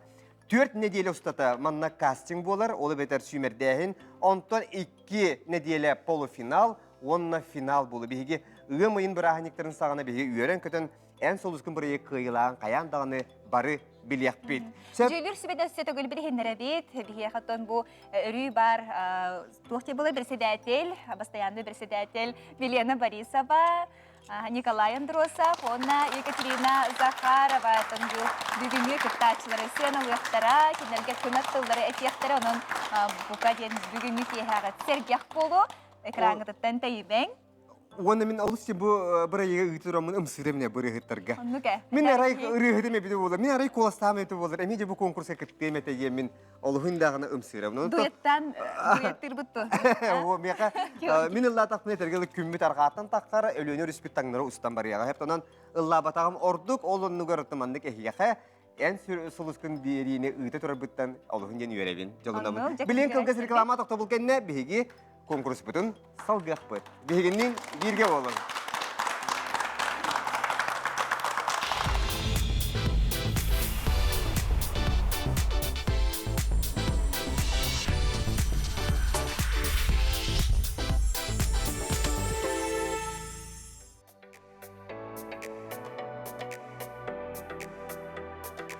Түөрт нэдиэлэ устата манна кастинг буолар, ол эбэтэр сүүмэрдээһин, онтон икки нэдиэлэ полуфинал уонна финал буолу. Биһиги ыам ыйын бырааһынньыктарын саҕана биһиги үөрэн-көтөн эн сулускун бырайыак кыайыылааҕын хайаан даҕаны бары билиэхпит. Сөп. Дьүүлүр сүбэтэ өссө төгүл билиһиннэрэбит. Биһиэхэ оттон бу өрүү баар туох диye буолар председатель, постоянный председатель Милена Борисова, Николай Андросов уонна Екатерина Захарова бу бүгүҥҥү кыттааччылары сыаналыахтара, кинилэргэ кынат тыллары этиэхтэрэ, онон бука диэн бүгүҥҥү киэһэҕэ сэргэх буолуо, экраҥҥытыттан тэйимэҥ. Уонна мин олус бу бырайыгы ыытыраммын ымсыырым не бырыһыттарга. Оннук ээ. Мин арай ырыаһытым эбитэ буолар, мин арай куоластаам эбитэ буолар, эмиэ де бу конкурска кыттыам этэ диэн мин олуһун даҕаны ымсыырабын. Дуэттан дуэттыырбыт ту. О, миэхэ мин ыллаатахпына этэргэ күммүт арҕааттан таххара Өлүөнэ өрүспүт таҥнары устан барыаҕа. Хэп онон ыллаабатаҕым ордук, ол оннугар маннык эһиэхэ эн сулускун биэриини ыыта турарбыттан олуһун диэн үөрэбин, дьолунабын. Билин кылгас реклама тохтобул кэннэ биһиги конкурспутун салгыахпыт. Биһигинниин бииргэ буолуҥ.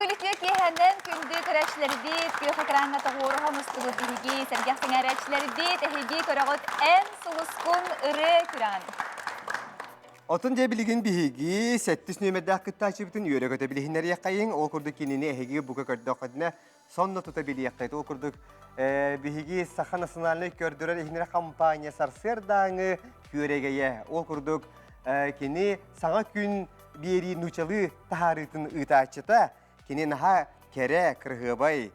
Күлүкүө киэһэнэн күндү көрөөччүлэрбит, күөх экраҥҥа тоҕуоруһа мустубут биһиги сэргэх сэҥээрээччилэрбит, эһиги көрөҕүт эн сулускун ырыа күрэҕин. Отун дьэ билигин биһиги сэттис нүөмэрдээх кыттааччыбытын үөрэ-көтө билиһиннэриэххэйиҥ. Ол курдук кинини эһиги бука көрдөххүтүнэ сонно тута билиэххит. Ол курдук биһиги Саха национальнай көрдөрөр иһинэр компания сарсыардааҥы күөрэгэйэ. Ол курдук кини саҥа күн биэрии нуучалыы таһаарыытын ыытааччыта. Кини наһаа кэрэ, кырыһыабай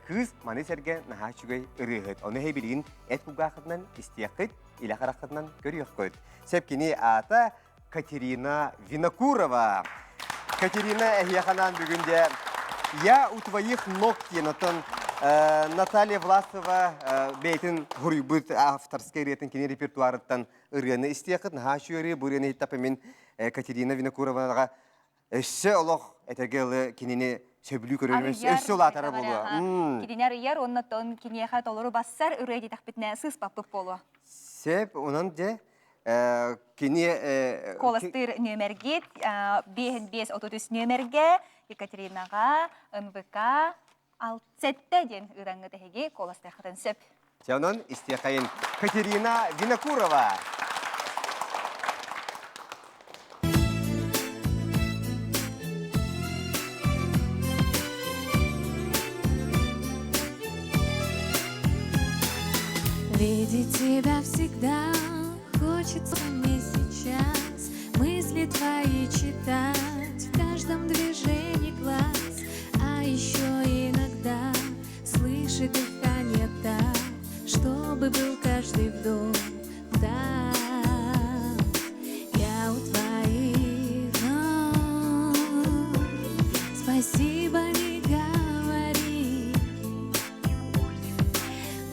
кыыс, маны сэргэ наһаа үчүгэй ырыаһыт. Ону эһи билигин эт кулгааххытынан истиэххит, илэ хараххытынан көрүөххүт. Сөп кини аата Катерина Винокурова. Катерина эһиэхэ бүгүн дьэ «Я у твоих ног» диэн оттон Наталья Власова бэйэтин хуруйбут авторскай ырыатын кини репертуарыттан ырыаны истиэххит. Наһаа үчүгэй ырыа. Бу ырыаны иһиттаппын мин Катерина Винокуроваҕа өссө олох этэргэ дылы кинини сөбүлүү көрөрүм өссө улаатара буолуо. Кинини арыйар уонна оттон киниэхэ толору бассар ырыа диэтэхпитинэ сыыспаппыт буолуо. Сөп, онон дьэ кини Куоластыыр нүөмэргит 5 5 33 нүөмэргэ Екатеринаҕа НВК 67 диэн ыраҥҥыт эһиги куоластыаххытын сөп. Дьэ онон истиэхэйин Катерина Винокурова. Видеть тебя всегда хочется мне сейчас, Мысли твои читать в каждом движении глаз, А еще иногда слышать дыхание так, Чтобы был каждый вдох, да. Я у твоих ног. Спасибо не говори,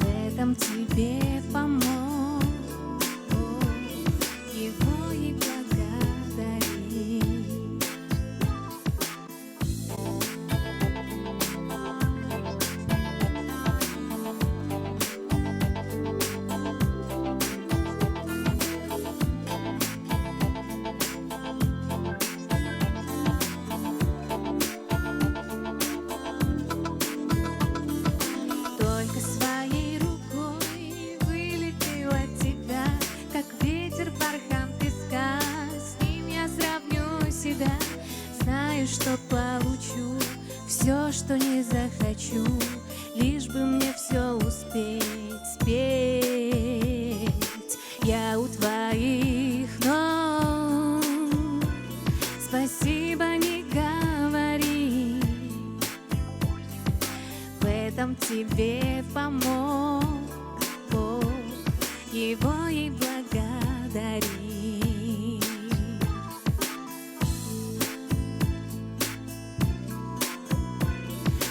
в этом тебе помог Бог, его и благодари. Знаю, что получу все, что не захочу, лишь бы мне все успеть спеть. Я у твоих ног. Спасибо не говори, в этом тебе помог Бог, его и благодари.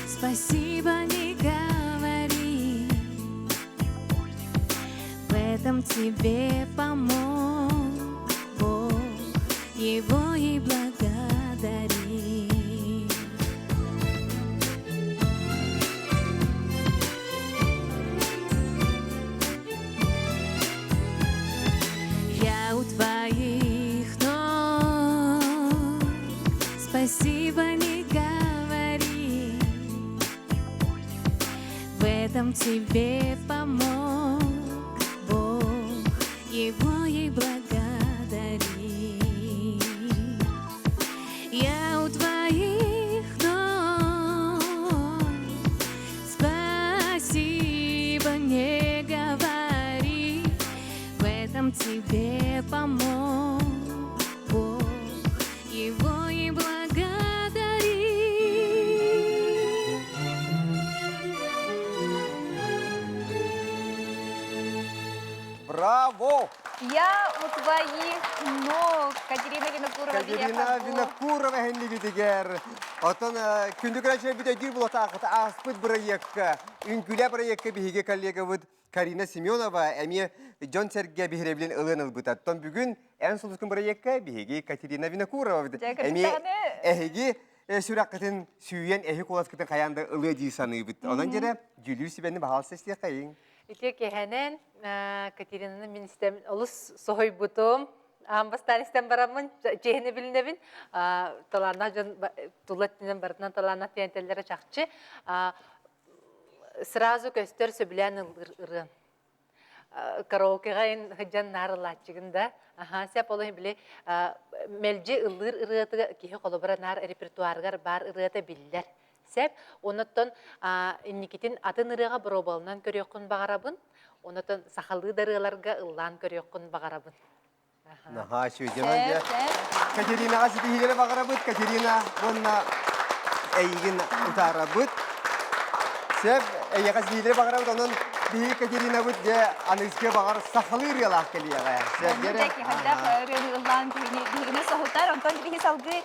Спасибо не говори, в этом тебе помог Бог, его и благодари. Я у твоих ног, спасибо не говори, в этом тебе помог Бог, его и благодари. Я у твоих ног, спасибо не говори, в этом тебе помог Бог, его и благодари. Браво! Я у твоих ног, Катерина Винокурова. Катерина Винокурова хэннибитигэр. Отон күндү көрәче бит өйдүүр булатаахыт ааспыт бырайыакка, үҥкүүлээ бырайыакка биһиги коллегабыт Карина Семенова эмиэ дьон-сэргэ биһирэбилин ылыан ылбыта. Оттон бүгүн эн сулускун бырайыакка биһиги Катерина Винокурова эмиэ эһиги сүрэххитин сүүйэн эһи куоласкытын хайаан да ылыа дии саныыбыт. Онон дьэрэ дьүүлүүр сүбэни баһаалыста истиэххэйиҥ. Ити киэһэнэн Катеринаны мин истэм олус соһуйбутум. Аан бастаан истэн бараммын чиэһини билинэбин. Талааннаах дьон тула өттүнэн барытынан талааннаах диэн чахчы. Сразу көстөр сөбүлээн ыллыыр ырыан. Караокеҕа ин сылдьан наар ыллааччыгын да. Аха, сеп ол иһин били мэлдьи ыллыыр ырыатыга киһи холобура наар репертуарыгар баар ырыата биллэр. Сеп, онуттан инникитин атын ырыаҕа боруобаланан көрүөххүн баҕарабын. Онуттан сахалыы да ырыаларга ыллаан көрүөххүн баҕарабын. Наһаа үчүгэй. Катеринаҕа ситиһиилэри баҕарабыт. Катерина уонна эйигин утаарабыт. Сөп, эйиэхэ ситиһиилэри баҕарабыт. Онон биһиги Катеринабыт дьэ аныгыскы баҕар сахалыы ырыалаах кэлиэҕэ. Сөп, дьэрэ. Хайдах ырыаны ыллаан биһигини соһутар. Онтон биһи салгыы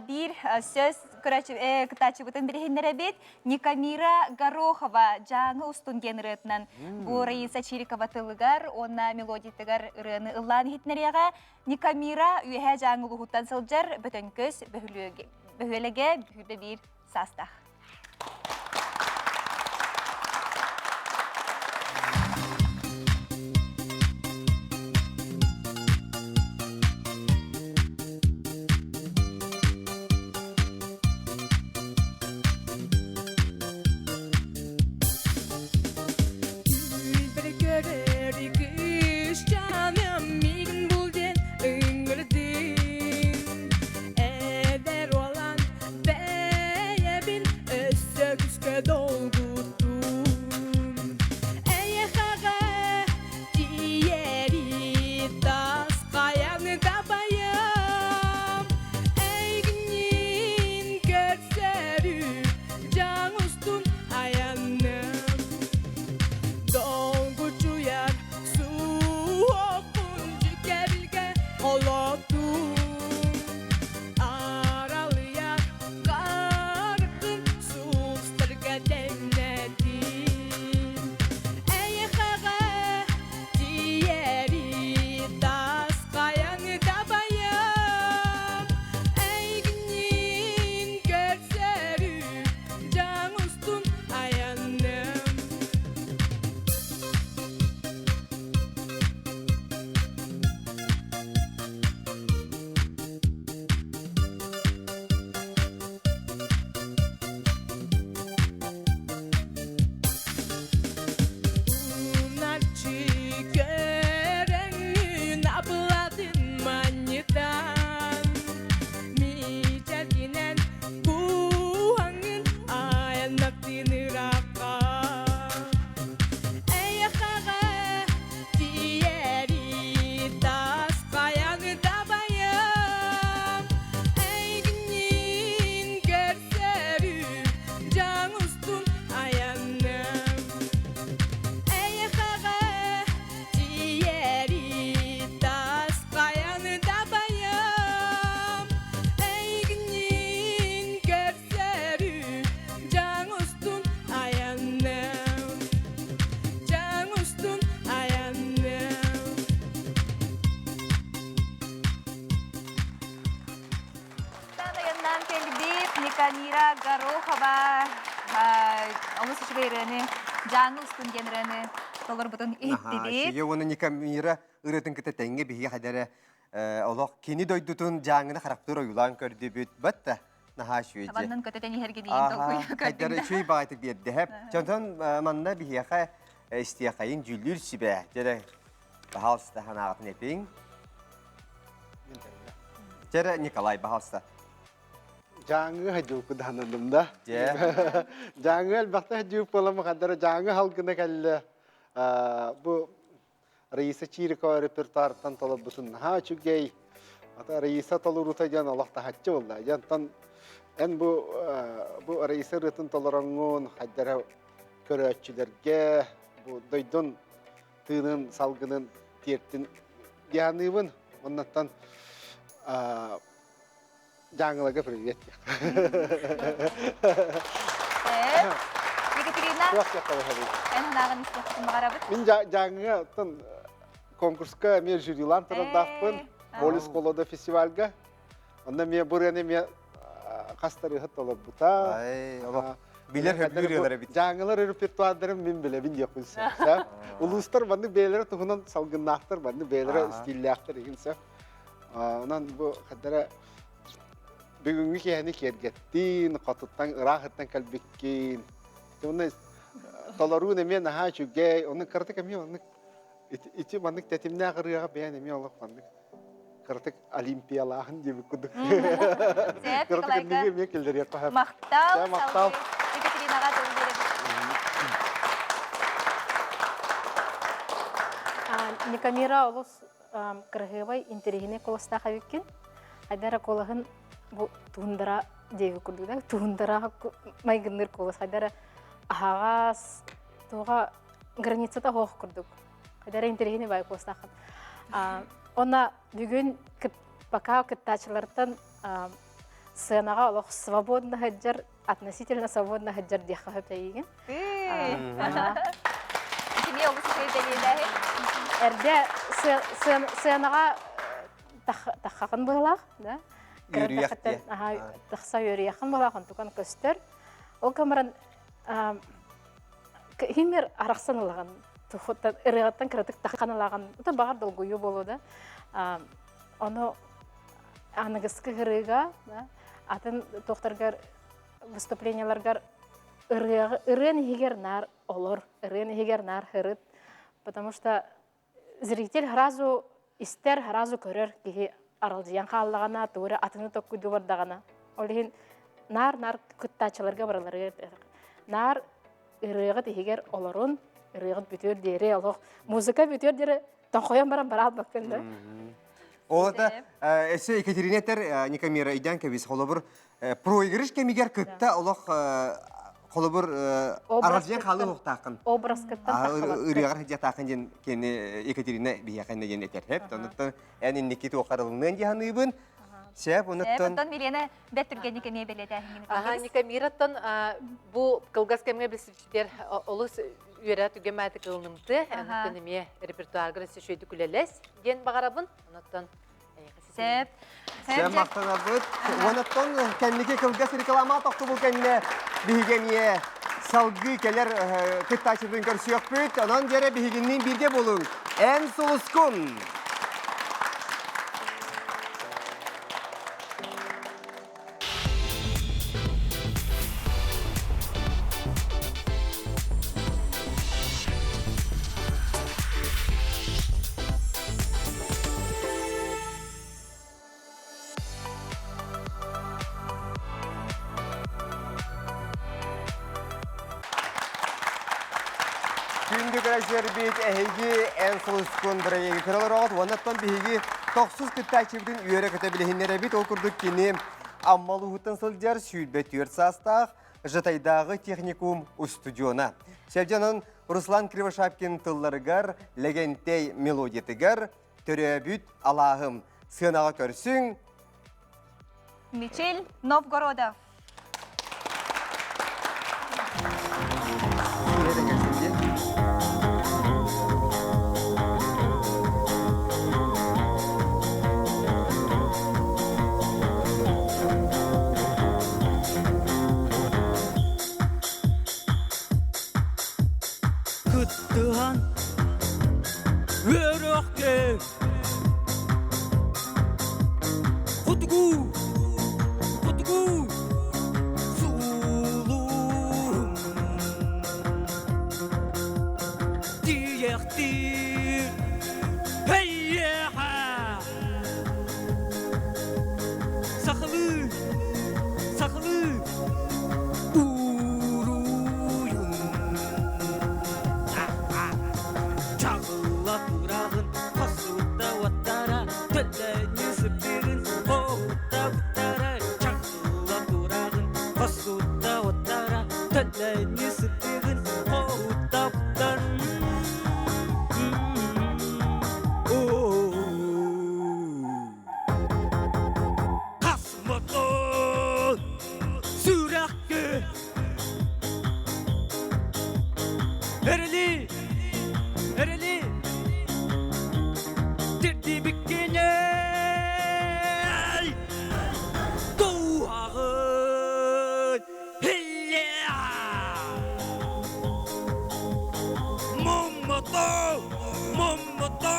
биир сөз кытааччыбытын билиһиннэрэбит. Никамира Горохова Дьааҥы устун диэн ырыатынан бу Раиса Чирикова тылыгар уонна мелодиятыгар ырыаны ыллаан иһитинэриэҕэ. Никамира Үөһээ Дьааҥы улууһуттан сылдьар Бөтөҥкөс бөһүөлэгэ бүһүрбэ биир саастаах. Түүлбэр көрөр кыысчааным миигин бул диэн ыҥырдын. Эдэр уолан бэйэбин өссө күүскэ. Дьааҥыттан кэлбит Никамира Горохова олус үчүгэй ырыаны Дьааҥы устун диэн ырыаны толорбутун иһиттибит. Үчүгэй уонна Никамира ырыатын кытта тэҥҥэ биһиги хадара олох кини дойдутун Дьааҥыны харахтыыр ойуулаан көрдүбүт. Батта наһаа үчүгэй дьэ. Табаннан көтөтөн иһэргэ диин толкуй Хайдары үчүгэй баҕайытык биэрдэһэ. Дьонтон манна биһиэхэ истиэхэйин дьүүллүүр сүбэ. Дьэрэ Пожалуйста, санааҕытын этиҥ. Дьэрэ, Николай, пожалуйста. Дьааҥы хадьууппу даһанадым да. Дьэ. Дьааҥы элбэхтэ хадьууп буолан хаддара дьааҥы халгына кэллэ. Бу Раиса Чирикова репертуартан толорбутун наһаа үчүгэй. Ата Раиса толорута диэн олох таһаччы буолла. Дьантан эн бу бу Раиса ырыатын толороҥҥун хайдара көрөөччүлэргэ бу дойдун тыынын, салгынын тиэртин дианыыбын. Оннаттан Дьааҥыларга привет. Екатерина, эн санааҕын истиэхпин баҕарабыт. Мин Дьааҥыга оттон конкурска эмиэ жюрилаан турардаахпын. Полис холода фестивальга. Онно эмиэ бу ырыаны эмиэ хас тарыһыт толорбута. Билэр хөбүлүүр ырыалар эбит. Дьааҥылар репертуардарын мин билэбин диэхпин сөп. Улуустар маннык бэйэлэрэ туһунан салгыннаахтар, маннык бэйэлэрэ стиллээхтэр игин сөп. Онон бу хаддара бүгүҥҥү киэһэни киэргэттин, хотуттан ыраахыттан кэлбиккин. Уонна толоруун эмиэ наһаа үчүгэй, онно кыратык эмиэ маннык ити маннык тэтимнээх ырыаҕа бэйэн эмиэ олох маннык кыратык олимпиялааһын диэбит курдук. Сөп, Кыратык эмиэ эмиэ киллэриэххэ сөп. Махтал, махтал. Екатеринаҕа тыл биэрэбит. Никамира олус кыраһыабай интэриэһинэй куоластаах эбиккин. Айдара куолаһын бу туундара диэби курдук да туундара майгынныыр куолас айдара аһаҕас туоҕа границата суох курдук. Хайдара интэриэһинэй баай куоластааххын. Онна бүгүн пока кыттааччылартан сценаҕа олох свободно сылдьар, относительно свободно сылдьар диэххэ сөп эйигин. Итини олус үчүгэй бэлиэлээһин. Эрдэ сценаҕа таххаҕын быһылаах, да? Үөрүйэх Тахса үөрүйэххин быһылаах, онтукан көстөр. Ол камеран химер арахсан ылаҕын, ырыаҕыттан кыратык таххан ылаҕын, ото баҕар долгуйуу буолуо да. Ону аныгыскы ырыыга, атын туохтаргар выступленияларгар ырыаҕы ырыан иһигэр наар олор, ырыан иһигэр наар һырыт, потому что зритель сразу истэр, сразу көрөр киһи аралдьыйан хааллаҕына, тугу эрэ атыны токкуйдуу бардаҕына. Ол иһин наар-наар кыттааччыларга барыларыгар наар ырыаҕыт иһигэр олорун, ырыаҕыт бүтүөр диэри олох музыка бүтүөр диэри тоҥхойон баран бараалбаккын да. Ол это өссө Екатерина этэр Никамира өйдөөн кэбис холобур проигрыш кэмигэр кытта олох холобур аралдьыйан хаалыы уохтааххын. Образкыттан ырыаҕар сылдьыахтааххын диэн кини Екатерина биһиэхэ иннэ диэн этэр. Хэп, онуттан эн инники туоххарылыныан дии саныыбын. Сеп, онуттан Оттон Милена бэрт түргэнник эмиэ бэлиэтээһиҥҥин Аха, Никамираттан бу кылгас кэмҥэ билсибиттэр олус үөрэ түгэн мааты кылынымты, онуттан эмиэ репертуаргар өссө үчүгэйдик үлэлэс диэн баҕарабын. Онуттан Сөп. Сөп махтанабыт. Уонаттан кэнники кылгас реклама тохтобул кэннэ биһиги эмиэ салгыы кэлэр кыттааччытын көрсүөхпүт. Онон дьэрэ биһигинниин бииргэ буолуҥ. Эн сулускун! Күндү көрөөччүлэрбит, эһиги эн сулускун бырайыагы көрө олороҕут. Уоннаттан биһиги тохсус кыттааччыбытын үөрэ-көтө билиһиннэрэбит. Ол курдук кини Амма улууһуттан сылдьар 24 саастаах Жатайдааҕы техникум устудьуона. Севдьанан Руслан Кривошапкин тылларыгар Лэгэнтэй мелодиятыгар Төрөөбүт алааһым сыанаҕа көрсүҥ. Мичил Новгородов. Сахалыы Ууруйун Чаҕылла тураҕын Хосута уоттара Төлөнү сыттыгын Хоһута уттара Чаҕылла тураҕын Хосута уоттара Төлөнү сыттыгын Хоһута уттар Хасмытын сүрэхкэ Эрили, эрили Тирдибиккиней Дууһаҕын Иллиа Муммуту, муммуту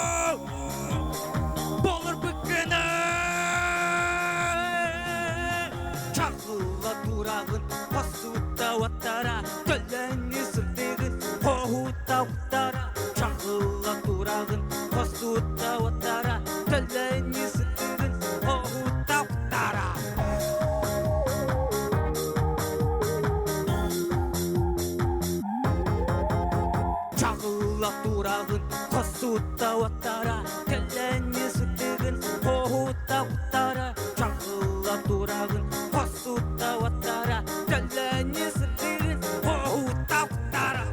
Болорбуккына Чахылла тураҕын Хосута уоттара Төлөҥү сырдыгын Хоһута уктара Чахылла тураҕын Хосута уоттара Төлөҥү сырдыгын Хоһута уктара Чаҕылла тураҕын Хосута уоттара Кэлэни сытыгын Хоһута уктара Чаҕылла тураҕын Хосута уоттара Кэлэни сытыгын Хоһута уктара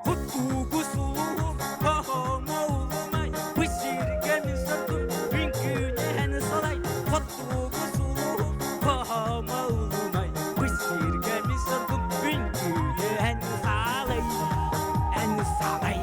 Хотугу сулуһум Хоһомо улумай Бу сиргэ мин соргум Үҥкүүнэһэн салай Хотугу сулуһум Хоһомо улумай Бу сиргэ мин соргум Үҥкүүнэһэн салай Эн салай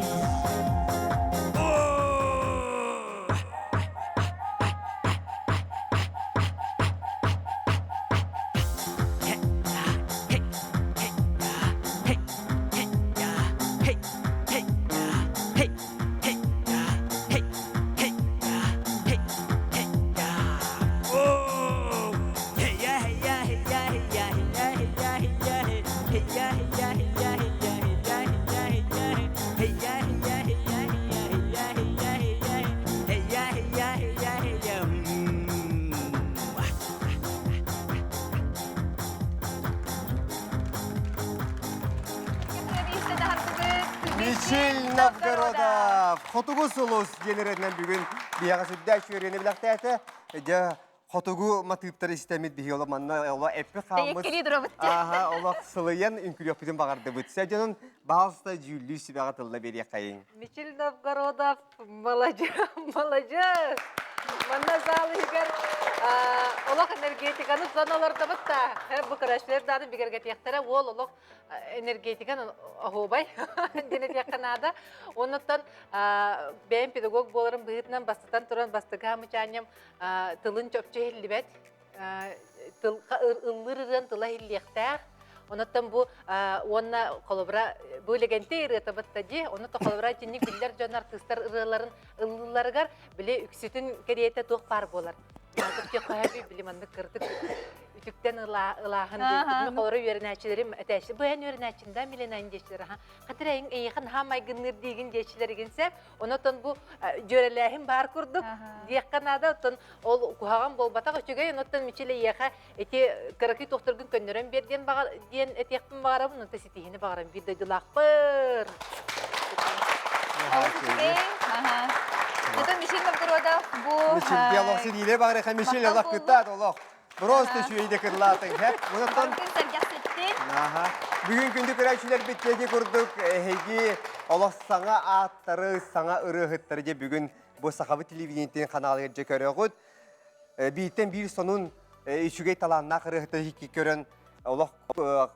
Мичил Новгородов Хотугу сулус диэн эрэтинэн бүгүн биһиэхэ сүрдээх үөрүйэни билэхтээтэ. Дьэ, хотугу матыыптары истэммит биһи олох манна олох эппи хааммыт. Аха, олох сылыйан үҥкүрүөхпүтүн баҕардыбыт. Сэ дьонун баалста дьүүллүү сүбэҕэ тылла биэриэххэйиҥ. Мичил Новгородов Молодец, молодец. Манна зал иһигэр олох энергетиканы тутан олордобут да, бу көрөөччүлэр даҕаны бигэргэтиэхтэрэ, уол олох энергетиканы оһуобай диэн этиэххэ наада. Оннуттан бэйэм педагог буоларым быһыытынан бастатан туран бастакы хамычаанньам тылын чопчу иһиллибэт тыл ыллыыр ырыан тыла иһиллиэхтээх. Онуттан бу уонна холобура бу Лэгэнтэй ырыата батта дии. Ону то холобура итинник биллэр дьон артыыстар ырыаларын ыллыылларыгар били үксүтүн кэриэтэ туох баар буолар. Төхөһөбүй били маннык кырдык үтүктэн ылааһын диэн. Холобура үөрэнээччилэрим этээччи бу эн үөрэнээччин да Милена диэччилэр аха. Хатыр эйиҥ эйиэхэ наһаа майгынныыр диигин диэччилэригин сеп. Онотон бу дьүөрэлээһин баар курдук диэххэ наада. Оттон ол куһаҕан буолбатах үчүгэй. Онуттан Мичил эйиэхэ ити кыракый туохтаргын көннөрөн биэр диэн баҕар диэн этиэхпин баҕарабын. Онто ситиһиини баҕарам биир дойдулаахпыр. Это Мишель Новгородов бу Мишель диалог сирииле баҕарыха Мишель олох кыттаат олох. Просто үчүгэйдик ыллаатыҥ. Хэп, онтон Аха. Бүгүн күндү көрөөччүлэрбит диэки курдук эһиги олох саҥа ааттары, саҥа ырыаһыттары дьэ бүгүн бу сахабыт телевидениетин ханаалыгар дьэ көрөҕүт. Бииртэн биир сонун үчүгэй талааннаах ырыаһыттары көрөн олох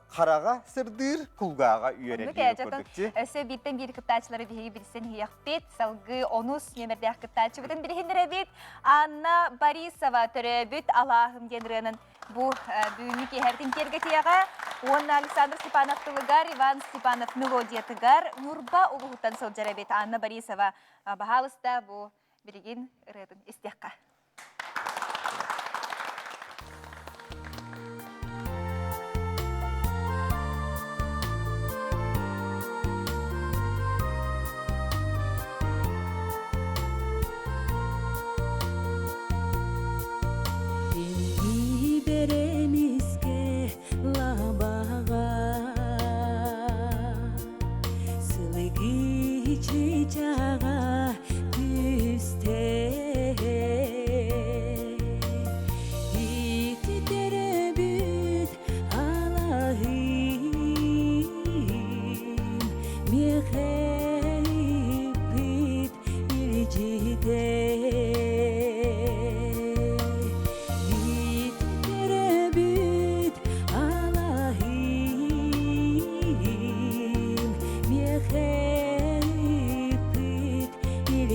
хараҕа сырдыыр, кулгааҕа үөрэр диэн курдук. Өссө бииртэн биир кыттааччылары биһиги билсэн иһиэхпит. Салгыы онус нүөмэрдээх кыттааччыбытын билиһиннэрэбит. Анна Борисова төрөөбүт алааһым диэн ырыанан бу бүгүҥҥү киэһэбитин киэргэтиэҕэ. Уонна Александр Степанов тылыгар, Иван Степанов мелодиятыгар Ньурба улууһуттан сылдьар эбит Анна Борисова. Баһаалыста бу билигин ырыатын истиэххэ.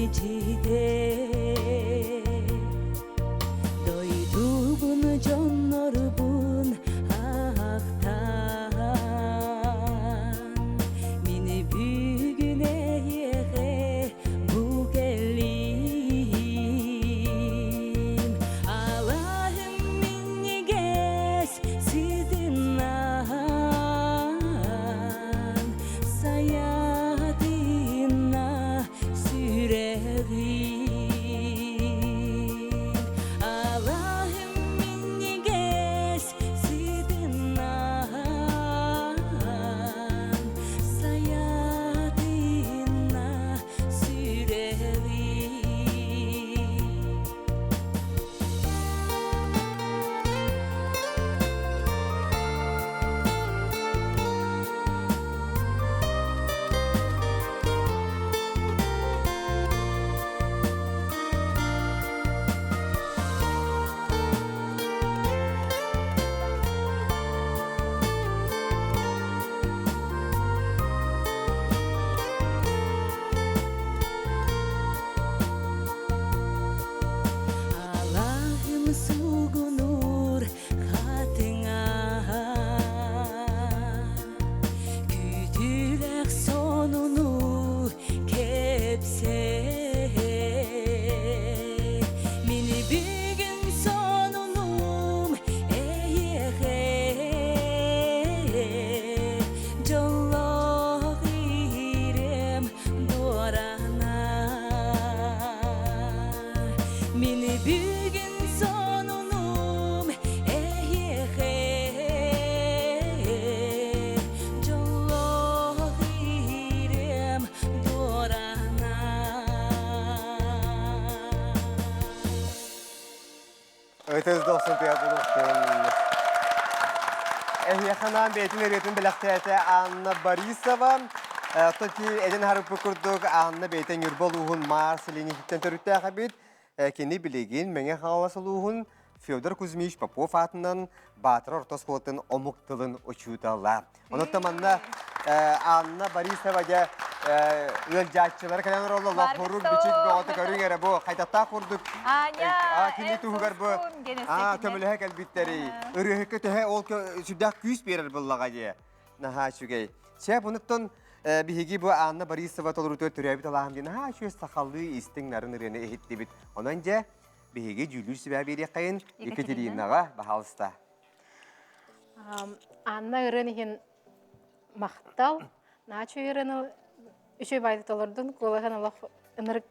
Мичийде Дойдубун дьоннорбун ахтан Мин бүгүн эйиэхэ бу кэллим Алаһым минньигэс сытынан Сайатына сүрэҕим Алаһым минньигэс сытынан Сайатына сүрэҕим. Алаһым суугунуур хатыҥа Күүтүүлээх сонуну кэпсээ Мин бүгүн сонунум эйиэхэ Дьоллоох иһирэм дуорана Мин бүгүн сонунум эйиэхэ Дьоллоох иһирэм дуорана Ытыс дохсун тыйатылыктын. Эһиэхэ анаан бэйэтин ырыатын бэлэхтээтэ Анна Борисова. Тоти эден харыппы курдук Анна бэйэтэ Ньурба улууһун Маар сэлиэнньэтиттэн төрүттээх эбит. Кини билигин Мэҥэ Хаҥалас улууһун Федор Кузьмич Попов аатынан Баатыр орто оскуолатын омук тылын учуутала. Онон манна Анна Борисова дьэ ыалдьааччылара кэлэн олороллор лоһурук бичик бөҕөтө көрүҥ эрэ бу хайдахтаах курдук кини туһугар бу көмөлөһө кэлбиттэрий ырыаһыкка төһө ол сүрдээх күүс биэрэр буоллаҕа дии наһаа үчүгэй чэ бунуттан биһиги бу Анна Борисова толоруутугар төрөөбүт алааһым диэн наһаа үчүгэй сахалыы истиҥ нарын ырыаны иһиттибит онон дьэ биһиги дьүүллүүр сүбэ биэриэххэйин Екатеринаҕа баһаалыста Анна ырыан иһин махтал. Наачу ырыаны үчүгэй байды толордун. Куолаһын олох ынырык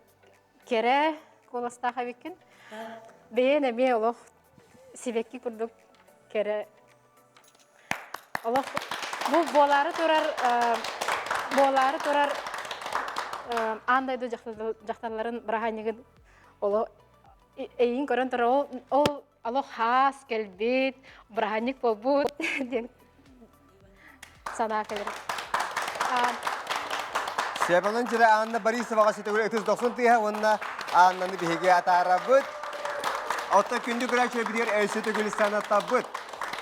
кэрэ куоластаах эбиккин. Бэйэн эмиэ олох сибэкки курдук кэрэ олох бу буолаары турар буолаары турар аан дойду дьахталларын бырааһынньыгын олох эйигин көрөн турар ол олох хаас кэлбит, бырааһынньык буолбут диэн санаа кэлэр. Себалын жирэ Анна Борисоваҕа сүтөгүл ытыс дохсун тыаһа уонна Аннаны биһиги атаарабыт. Оттон күндү көрөөччү билэр өссө төгүл санатабыт.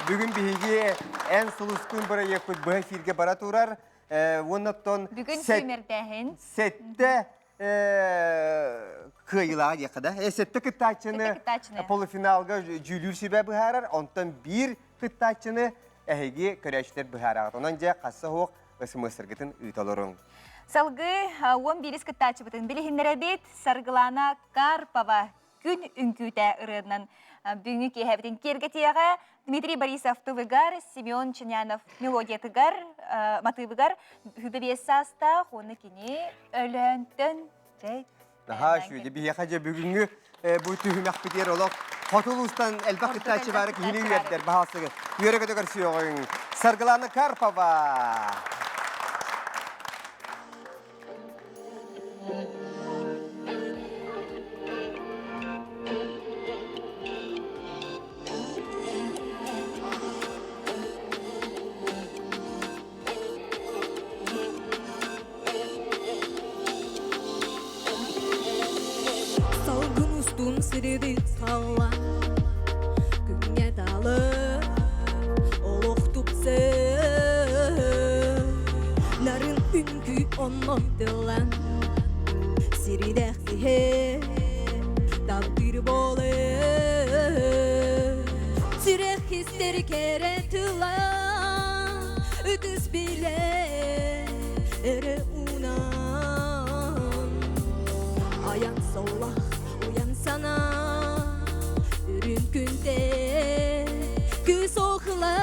Бүгүн биһиги эн сулускун бырайыакпыт быһа эфиргэ бара турар. Уонна оттон Бүгүн сүүмэрдээһин. Сэттэ кыайыылааҕа диэххэ да. Сэттэ кыттааччыны полуфиналга дьүүлүүр сүбэ быһаарар, онтон биир кыттааччыны эһиги көрөөччүлэр быһаараҕыт. Онон дьэ хасса суох СМС-ргытын ыыта олоруҥ. Салгыы 11 кыттааччыбытын билиһиннэрэбит. Саргылана Карпова күн үҥкүүтэ ырыанан бүгүҥҥү киэһэбитин киэргэтиэҕэ Дмитрий Борисов тылыгар, Семен Чинянов мелодиятыгар, матыыбыгар хүбэ саастаах уонна кини Өлөөнтөн чэй Наһаа үчүгэй. Биһиэхэ дьэ бүгүҥҥү бу түһүмэхпитигэр олох хоту улуустан элбэх кыттааччы баара киһини үөрдэр баһаалсыгы. Үөрэ-көтө көрсүөҕүҥ. Саргылана Карпова! Салгын устун сирири салла Күҥҥэ далы олох тупсар Нарын үҥкүү оннон тыллан. Сиридэх киһи таптыыр буолар Сүрэх истэр кэрэ тыла Ытыс билэр өрө уунан Айан соллах уйан санаа Үрүн күнтэн күс охлар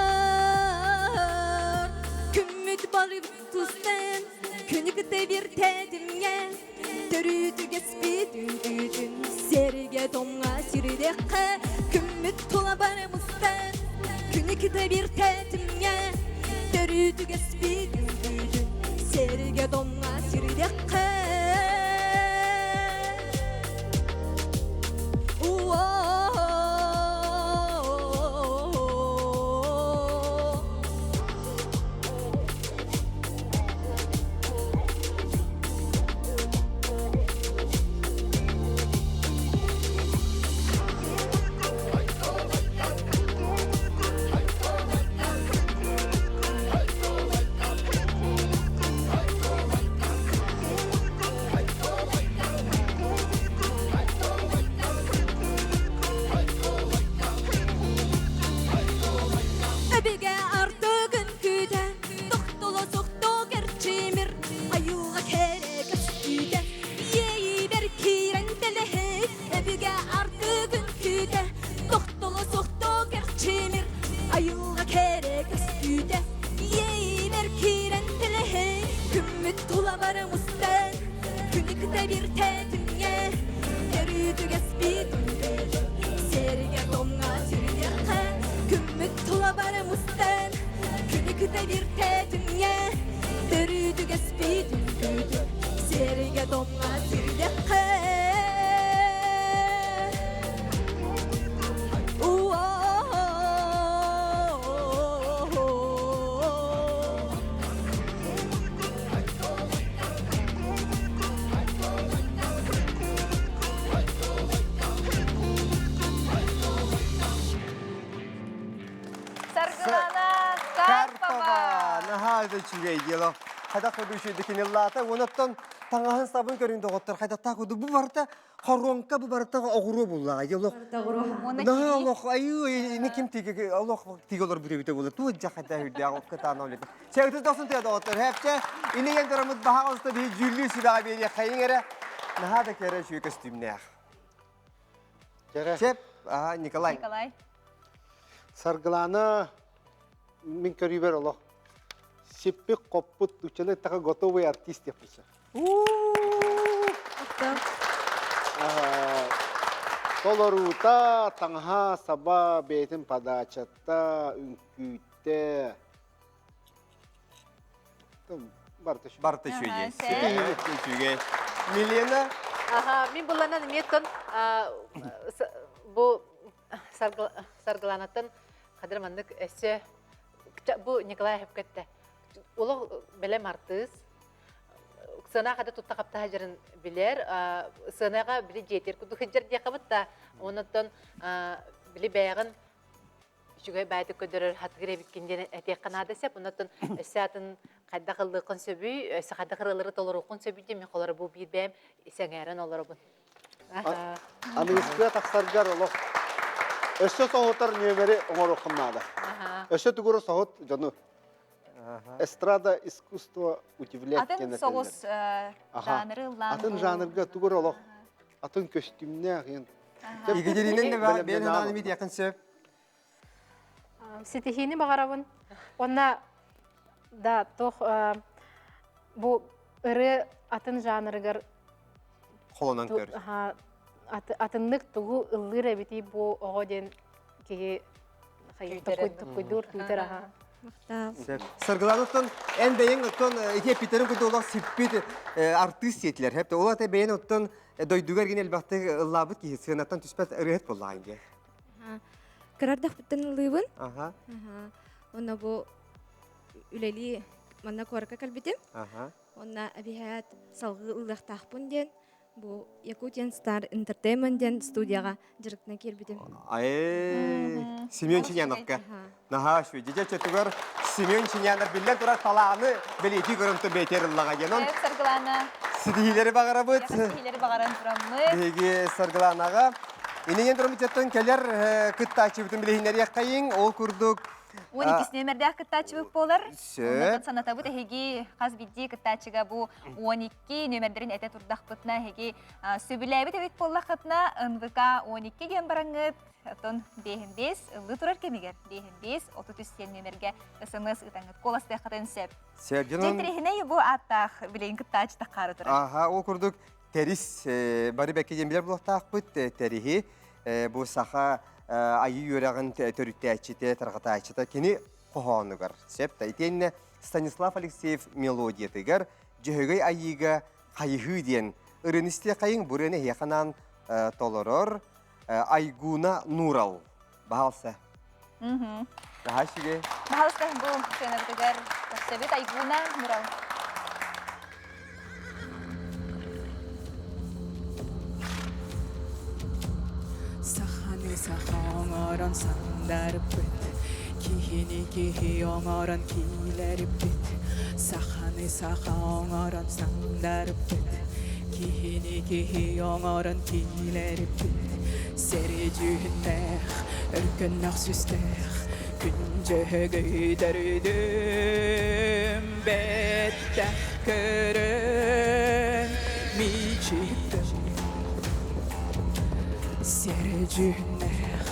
Күммүт барып тустан Күнү кытта биэртээтимҥэ Төрүүтүгэспит үҥкүүтүн Сэргэ тоҥҥа сирдэххэ Күммүт тула барымыстан Күнү кытта биэртээтимҥэ Төрүүтүгэспит үҥкүүтүн Сэргэ тоҥҥа сирдэххэ Өбүгэ артыгын күүтэ Тохтоло сохто кэрчимир Айылҕа кэрэ көстүүтэ Иэйиибэр киирэн тэлэһэ Өбүгэ артыгын күүтэ Тохтоло сохто кэрчимир Айылҕа кэрэ көстүүтэ Иэйиибэр киирэн тэлэһэ Күммүт тула барымыстан Күнү кытта биир тэтимҥэ Өрүүтүгэспит Сэргэ тоҥҥа сүрүнэххэ Күммүт тула барымыстан Күнү кытта биир тэтимҥэ Төрүүтүгэспит үҥкүүтүн Сэргэ тоҥҥа сүрүнэххэ Саргылана Карпова! Наһаа да үчүгэй дело. Хайдах курдук үчүгэйдик киниллаата. Онуттан таҥаһын сабын көрүн доҕоттор хайдахтаах курдук бу барыта хоруоҥка бу барыта оҕуруо буллаҕа. Олох Наһаа олох айыы ини ким тиги олох тиги олор бүтэ була. Туу жахата үрдээх оккатаана олет. Чэгти дохсун тыа доҕоттор. Хэпчэ ини ген торамыт баһа оста биһи дьүүллүү сүбэҕэ биэриэ хайыҥ эрэ. Наһаа да кэрэ үчүгэй көстүүмнээх. Кэрэ. Чеп, аха Николай. Николай. Саргылана мин көрүүбэр олох сиппик хоппут ученый така готовый артист диэппитэ. Толоруута, таҥаһа, саба, бэйэтин подачата, үҥкүүтэ. Барыта үчүгэй. Барыта үчүгэй. Үчүгэй. Милена? Аха, мин буланан эмиэттэн бу Саргыланаттан хадыр маннык өссө бу Николай Хепкетте олох бэлэм артыыс сыана хада тутта хапта хажарын билэр сыанаға били дьиэтир курдук хыджар диэхабыт да оннуттан били бэйэҕин үчүгэй баайдык көрдөрөр хатыгыр эбиккин диэн этиэххэ наада сеп оннуттан өссө атын хайдах ыллыаххын сөбүй өссө хайдах ырыалары толоруоххун сөбүй диэн мин холоро бу биир бэйэм сэҥээрэн олоробун Аныгыскыга тахсаргар олох өссө соһутар нүөмэри оҥоруоххун наада. Өссө тугуру соһут дьону. Эстрада искусство удивлять Атын соҕус жанры ыллаан. Атын жанрга тугур олох атын көстүүмнээх ен. Екатеринин да бэйэн ханаан имит сөп. Ситиһиини баҕарабын. Онна да тох бу ырыа атын жанрыгар холонон көр. Атыннык тугу ыллыыр эбитий бу оҕо диэн киһи токуйдуур күүтэр аха. Саргыланыттан эн бэйэҥ оттон ити эппиттерин курдук олох сиппит артыыс сиэтилэр. Хэп ол ата бэйэн оттон дойдугар гин элбэхтик ыллаабыт киһи сыанаттан түспэт ырыаһыт буоллаҕын диye. Кырардахпыттан ыллыыбын. Онно бу үлэлии манна куоракка кэлбитим. Онно эбиһээт салгыы ыллыахтаахпын диэн бу Якутиan Star Entertainment диэн студияҕа дьарыктана киирбитим. Ай, Семен Чиняновка. Наһаа үчүгэй. Дьэ чөтүгэр Семен Чинянов биллэн турар талааны бэлиэтии көрөн то бэйтер ыллаҕа диэн. Саргылана. Ситиһиилэри баҕарабыт. Ситиһиилэри баҕаран тураммыт. Биһиги Саргылаанаҕа Иннинэн тураммытыттан кэлэр кыттааччыбытын билиһиннэриэххэйиҥ. Ол курдук 12 нүөмэрдээх кыттааччыбыт буолар. Сөп. Санатабыт эһиги хас биирдии кыттааччыга бу 12 нүөмэрдэрин этэ турдахпытына эһиги сөбүлээбит эбит буоллаххытына НВК 12 диэн бараҥҥыт Оттон биэһин биэс ыллыы турар кэмигэр биэһин биэс 33 диэн нүөмэргэ СМС ыытаҥҥыт куоластыаххытын сөп. Сөп. Дьэ интэриэһинэй бу ааттаах билигин кыттааччы таххаары турар. Аха, ол курдук тэрис бары бэккэ диэн билэр буолуохтаахпыт тэриһи бу саха айыы үөрэҕин төрүттээччитэ, тарҕатааччыта кини хоһоонугар сөп да итиэннэ Станислав Алексеев мелодиятыгар Дьөһөгөй айыыга хайыһыы диэн ырыаны истиэхэйиҥ бу ырыаны эһиэхэ анаан толорор Айгуна Нурал. Баһаалса. Наһаа үчүгэй. Баһаалыста бу сценабытыгар көрсөбүт Айгуна Нурал. Саханы саха оҥорон сандарбыт, киһини киһи оҥорон киилэрбит. Саханы саха оҥорон сандарбыт, киһини киһи оҥорон киилэрбит. Сэрии дьүһүннээх, өркөннөх сүстээх, күн дьөһөгөй төрүдүм бэттэх көрөн мичиктэн. Сэрии дьүһүннээх,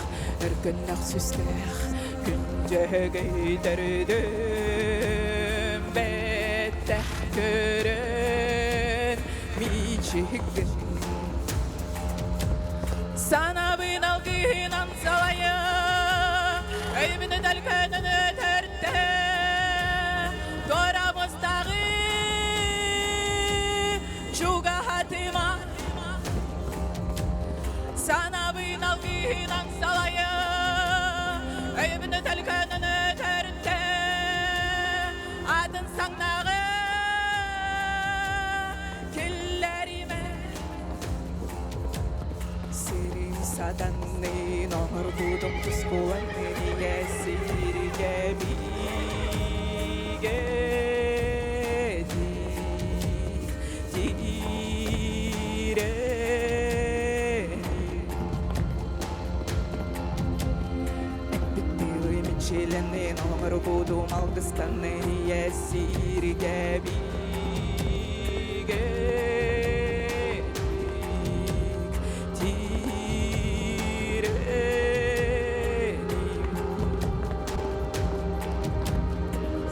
өркөннөх сүстээх, күн дьөһөгөй төрүдүм бэттэх көрөн мичиктэн. Санабын алгыһынан салайа, өйбүн өтөлкөнөн өтөртө, туорамыстаҕы чугаһатыма. Санабын алгыһынан салайа, өйбүн өтөлкөнөн өтөртө, атын саҥнаҕы киллэримэ. Сирин саданнын оҥорбутум тускулан кинигэ сиргэ бигэ Эппиттири мичилэнин оҥорбутум алгыстанын ийэ сиргэ бигэ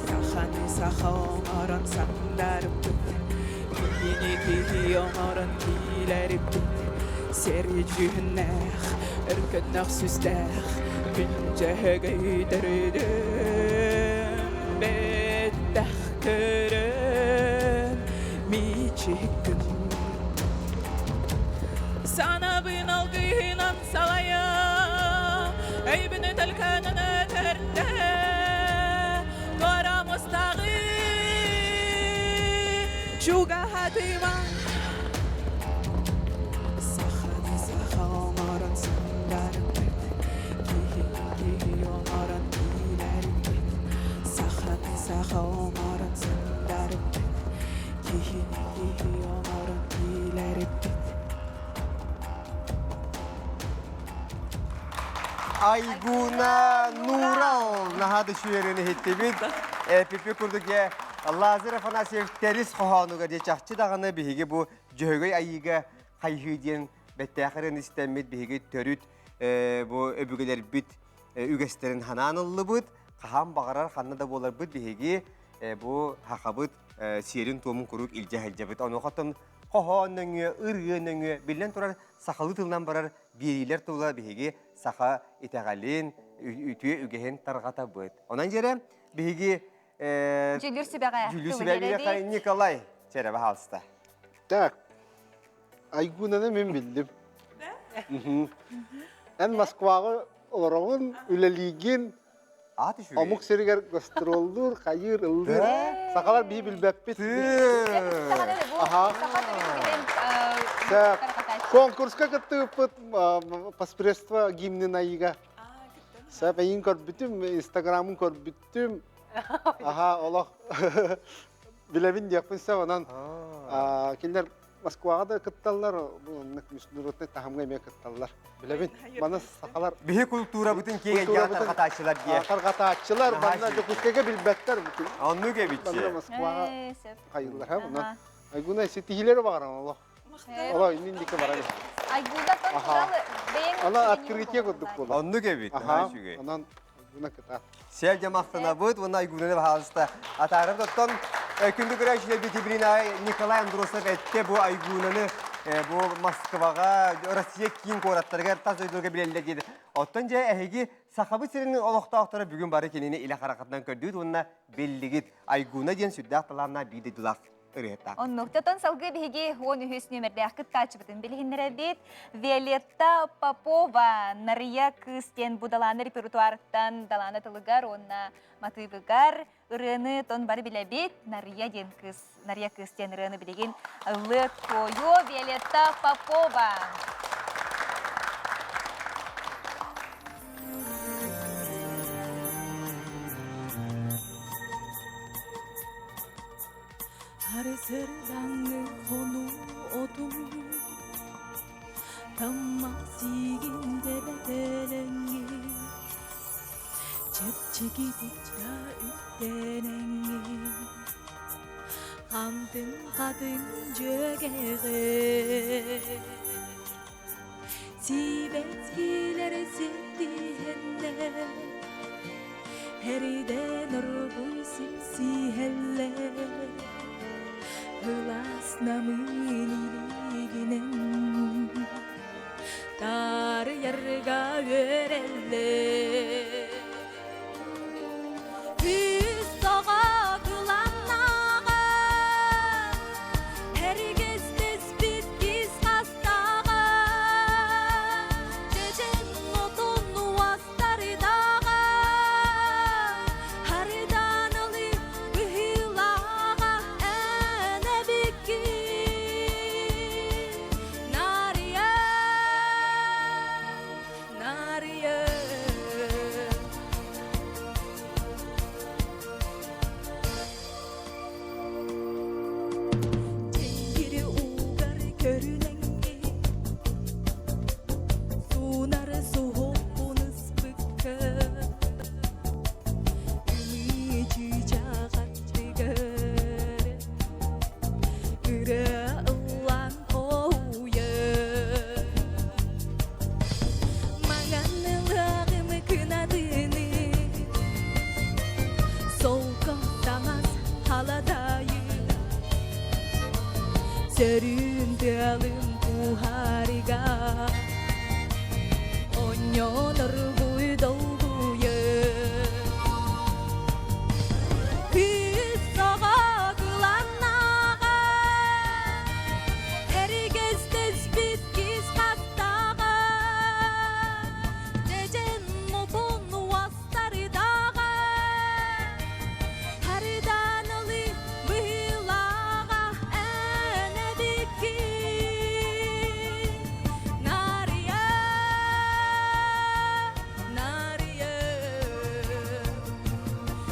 Саханы саха оҥорон сандарбыт, киһини киһи оҥорон киилэрбит, сэрии дьүһүннээх, өркөннөх сүстээх, күн дьөһөгөй төрүдүм бэттэх көрөн мичик күн Санабын алгыһынан салайа, өйбүн өтөлкөнөн өтөрдө, туорамыстаҕы чугаһатыма. Саханы саха оҥорон сындарбыт, киһи киһи оҥорон киилэрбит. Саханы саха оҥорон сындарбыт, киһи киһи оҥорон киилэрбит. Айгуна Нурал наһаа да үчүгэйин иһиттибит. Пипи курдук Лазарь Афанасьев тэрис хоһоонугар дьэ чахчы даҕаны биһиги бу Дьөһөгөй Айыыга хайһыы диэн бэттээхэрин истэммит биһиги төрүт бу өбүгэлэрбит үгэстэрин ханаан ыллыбыт. Хаһан баҕарар ханна да буоларбыт биһиги бу хахабыт сиэрин-туомун куруук илдьэ сылдьабыт. Онуоха хоһоон нөҥүө, ырыа нөҥүө, биллэн турар, сахалыы тылынан барар биэриилэр тула биһиги саха итэҕэлин, үтүө үгэһин тарҕатабыт. Онон дьэрэ биһиги Дьүүллүүр сүбэҕэ Дьүүллүүр сүбэ Николай Чэрэ, пожалуйста. Так, Айгунаны мин биллим. Эн Москваҕа олороҕун, үлэлиигин, Омук сиригэр гастроллуур, хайыыр, ыллыыр. Сахалар биһи билбэппит. Конкурска кыттыыппыт поспредство гимнин айыга. Сөп эйин көрбүтүм, инстаграмын көрбүтүм. Аха, олох. Билэбин диэхпин сөп, онон кинилэр Москваҕа да кытталлар, бу оннук международный таһымҥа эмиэ кытталлар. Билэбин, маны сахалар... Биһи култуурабытын киэҥ эйгэҕэ тарҕатааччылар диэ. Тарҕатааччылар, манна Дьокуускайга билбэттэр. Оннук эбитчи. Манна Москваҕа хайыллар, онон Айгуна ситиһиилэри баҕарам олох. Олох иннин диэки баран. Айгуна тон туралы бэйэҥ Ана открытие курдук буолар. Оннук эбит. Аха, онон Айгуна кытаат. Сэл дьамахтанабыт уонна Айгунаны баһаалыста атаарар оттон күндү көрөөччүлэрбит Ибринай Николай Андросов этте бу Айгунаны бу Москваҕа Россия киин куораттарыгар тас дойдуларга билэллэр диэди. Оттон дьэ эһиги Сахабыт сирин олохтоохторо бүгүн бары кинини илэ харахатынан көрдүгүт уонна биллигит. Айгуна диэн сүрдээх талааннаах биир дойдулаах ырыаһыттаах. Оннук. Тотон салгыы биһиги 13 нүөмэрдээх кыттааччыбытын билиһиннэрэбит. Виолетта Попова Нарыйа кыыс диэн бу далаана репертуарыттан далаана тылыгар уонна матыыбыгар ырыаны тон бары билэбит. Нарыйа диэн кыыс, Нарыйа кыыс диэн ырыаны билигин ыллыа туойуо Виолетта Попова. Харысырдаҥы хонуу отун Тамма сиигин тэбэтэлэҥҥи Чэпчэкитик да үктэнэҥҥи Хантын хатын дьүөгэҕэ Сиибэт киилэр ситтиһэннэр Эридэн оргуй сипсиһэллэр Ылаас намыын илиигинэн Таарыйарга үөрэллэр Үс тоҕо кыланнаҕа Эргистиспит кис хастаҕа Чэчэн отун уостардаҕа Харыдан ылыы быһыылааҕа эн эбиккин Нарыйа, Нарыйа Дьэҥкири уугар көрүлэҥҥин Суунар суһуохпун ыспыкка Ымыы чыычаах аттыгар Ырыа ыллаан хоһуйар Маҥан ылыаҕым кынатыны Солко таҥас халадаайы Сөрүүн тыалым куһаарыга Онньоноргуй долгуйа Кыыс оҕо кыланнаҕа Эргэстэспит кис хастаҕа Дьэдьэн отун уостардаҕа Харыдан ылыы быһыылааҕа эн эбиккин Нарыйа, Нарыйа, Нарыйа.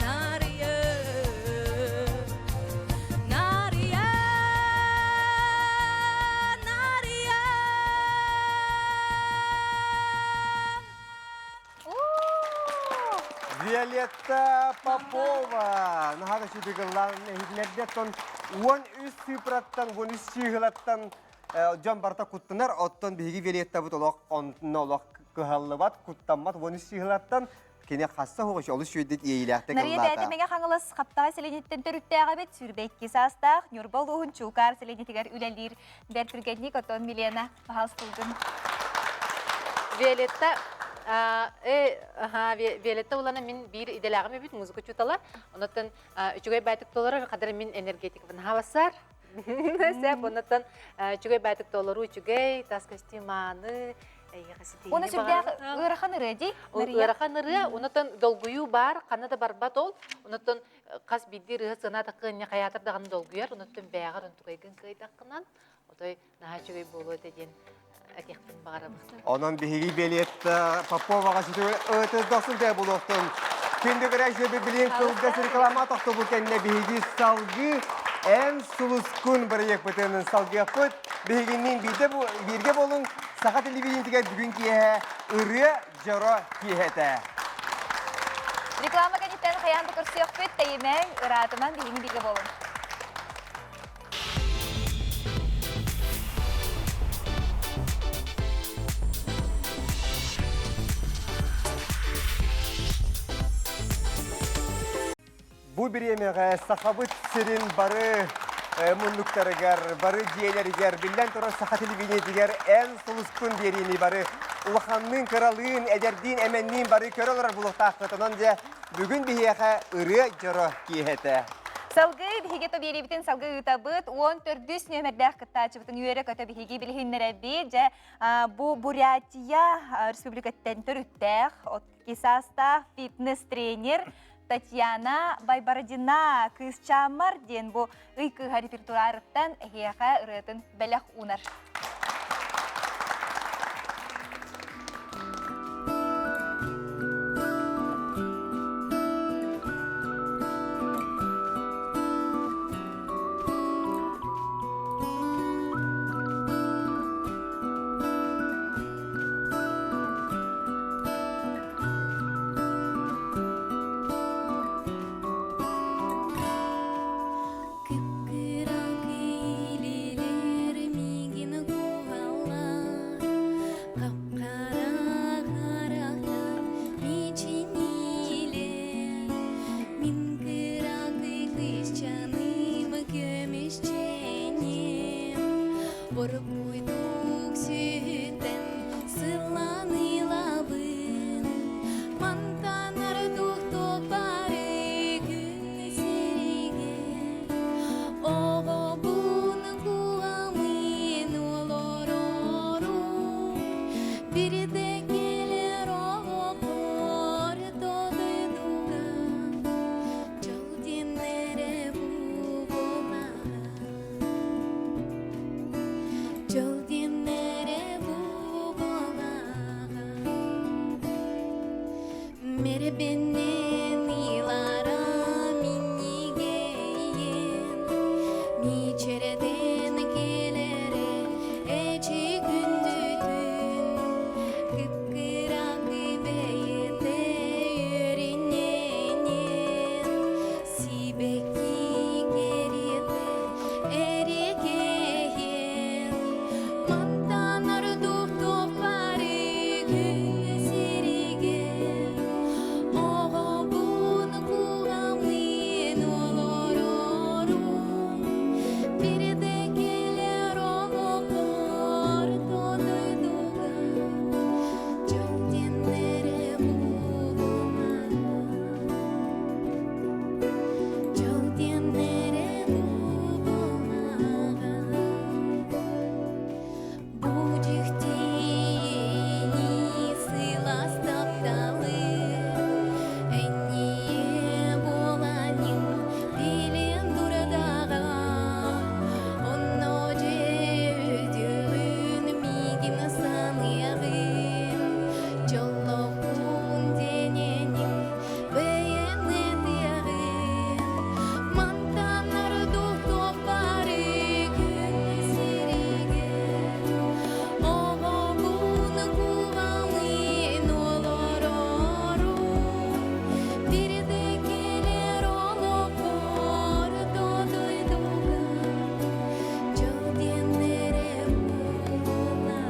Нарыйа, Нарыйа, Нарыйа, Нарыйа. Виолетта Попова наһаа да сүдүгыллаан иһитинэрдэ 13 цифраттан 13 чыыһылаттан дьон барыта куттанар оттон биһиги Виолеттабыт олох онно олох кыһаллыбат куттаммат 13 чыыһылаттан кини хасса оҕус олус үчүгэйдик иэйиилээхтик Нария ыллаата. бэйэтэ Мэҥэ Хаҥалас Хаптаҕай сэлиэнньэтиттэн төрүттээх эбит, 22 саастаах, Ньурба улууһун Чуукаар сэлиэнньэтигэр үлэлиир бэрт түргэнник, оттон Милена, баһаалыстылгын. Виолетта. Виолетта улана мин биир идэлээҕим эбит музыка учуутала. Онотон үчүгэй баайтык толорор хадара мин энергетикабын хабасар. Сеп онотон үчүгэй баайтык толору үчүгэй, тас костюм мааны, Оны сүрдээх ыарахан ырыа дии. Ыарахан ырыа, онотон долгуйуу бар, ханна да барбат ол. Онотон хас биирдии ырыа сыана такыанньа хайаатар даҕаны долгуйар, онотон бээҕэр онтукайгын кыайдаххынан, отой наһаа үчүгэй буолуо этэ диэн этиэхпин баҕарабын. Онон биһиги Белетта Поповаҕа сүтүгү ытырдахсын тээ булуохтун. Күндү көрөөччү билин кылгас реклама тохтобул кэннэ биһиги салгыы эн сулускун бырайыакпытын салгыахпыт. Биһигинниин бииргэ буолуҥ саха телевидениетигэр бүгүн киэһэ ырыа дьоро киэһэтэ. Реклама кэнниттэн хайаан да көрсүөхпүт, тэйимэҥ, ыраатымаҥ, биһигини бииргэ буолуҥ. Бу бириэмэҕэ Сахабыт сирин бары муннуктарыгар, бары дьиэлэригэр, биллэн турар саха телевидениетигэр эн сулускун биэриини бары улаханныын, кыралыын, эдэрдиин, эмэнниин бары көрө олорор булуохтааххыт. Онон дьэ бүгүн биһиэхэ ырыа дьоро киэһэтэ. Салгыы биһиги биэриибитин салгыы ыытабыт. 14 нүөмэрдээх кыттааччыбытын үөрэ-көтө биһиги билиһиннэрэбит. Дьэ, бу Бурятия республикаттан төрүттээх, 32 саастаах фитнес-тренер Татьяна Байбородина «Кыысчааммар» диэн бу ый кыыһа репертуарыттан эһиэхэ ырыатын бэлэх уунар. Кып-кыра киилилер миигин куһаллар, Хап-хара харахтар мичинилер. Мин кыракый кыысчаным көмүсчэним, Оргууйдук сүтэн сылланылабын. Мантан ордук туох бары күн сиригэр Оҕобун куһамын олорорум Бирдэ кэлэр оҕоҕор дойдуга Дьол диэн эрэ бу буоллаҕа Дьол диэн эрэ бу буоллаҕа Мербеннен илара миннигейен Мичереден келере эчи күндүтүн Кыпкыракы бэйэтэ үөрүнненен Сибэкки кэриэтэ эрикэйэн Мантан ордук туох бары күн сиригэр Оҕобун куһаммын олорорум Бирдэ кэлэр олохпор дойдуга Дьол диэн эрэ буолумаҕа Дьол диэн эрэ буолумаҕа Бу дьиктини сылаас тапталы Энньиэ буоланын билэн турдаҕа Онно дьэ миигин саныаҕын Дьоллоохпун диэниним бэйэм этиэҕин Мантан ордук туох бары күн сиригэр Оҕобун куһаммын олорорум Бирдэ кэлэр олохпор дойдуга Дьол диэн эрэ буоллаҕа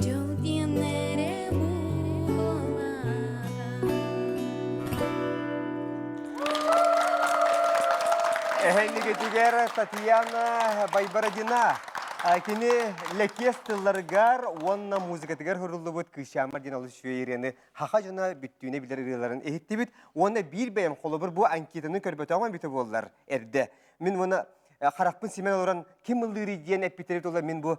Дьол диэн эрэ буоллаҕа Эһэннигитигэр Татьяна Байбородина. Кини лэкиэс тылларыгар уонна музыкатыгар суруллубут Кыысчааммар диэн олус үчүгэй ырыаны саха дьоно бүттүүнэ билэр ырыаларын иһиттибит. Уонна биир бэйэм холобур бу анкетаны көрбөтөҕүм эбитэ буоллар эрдэ. Мин уонна харахпын симэн олорон ким ыллыырый диэн эппитэри тула мин бу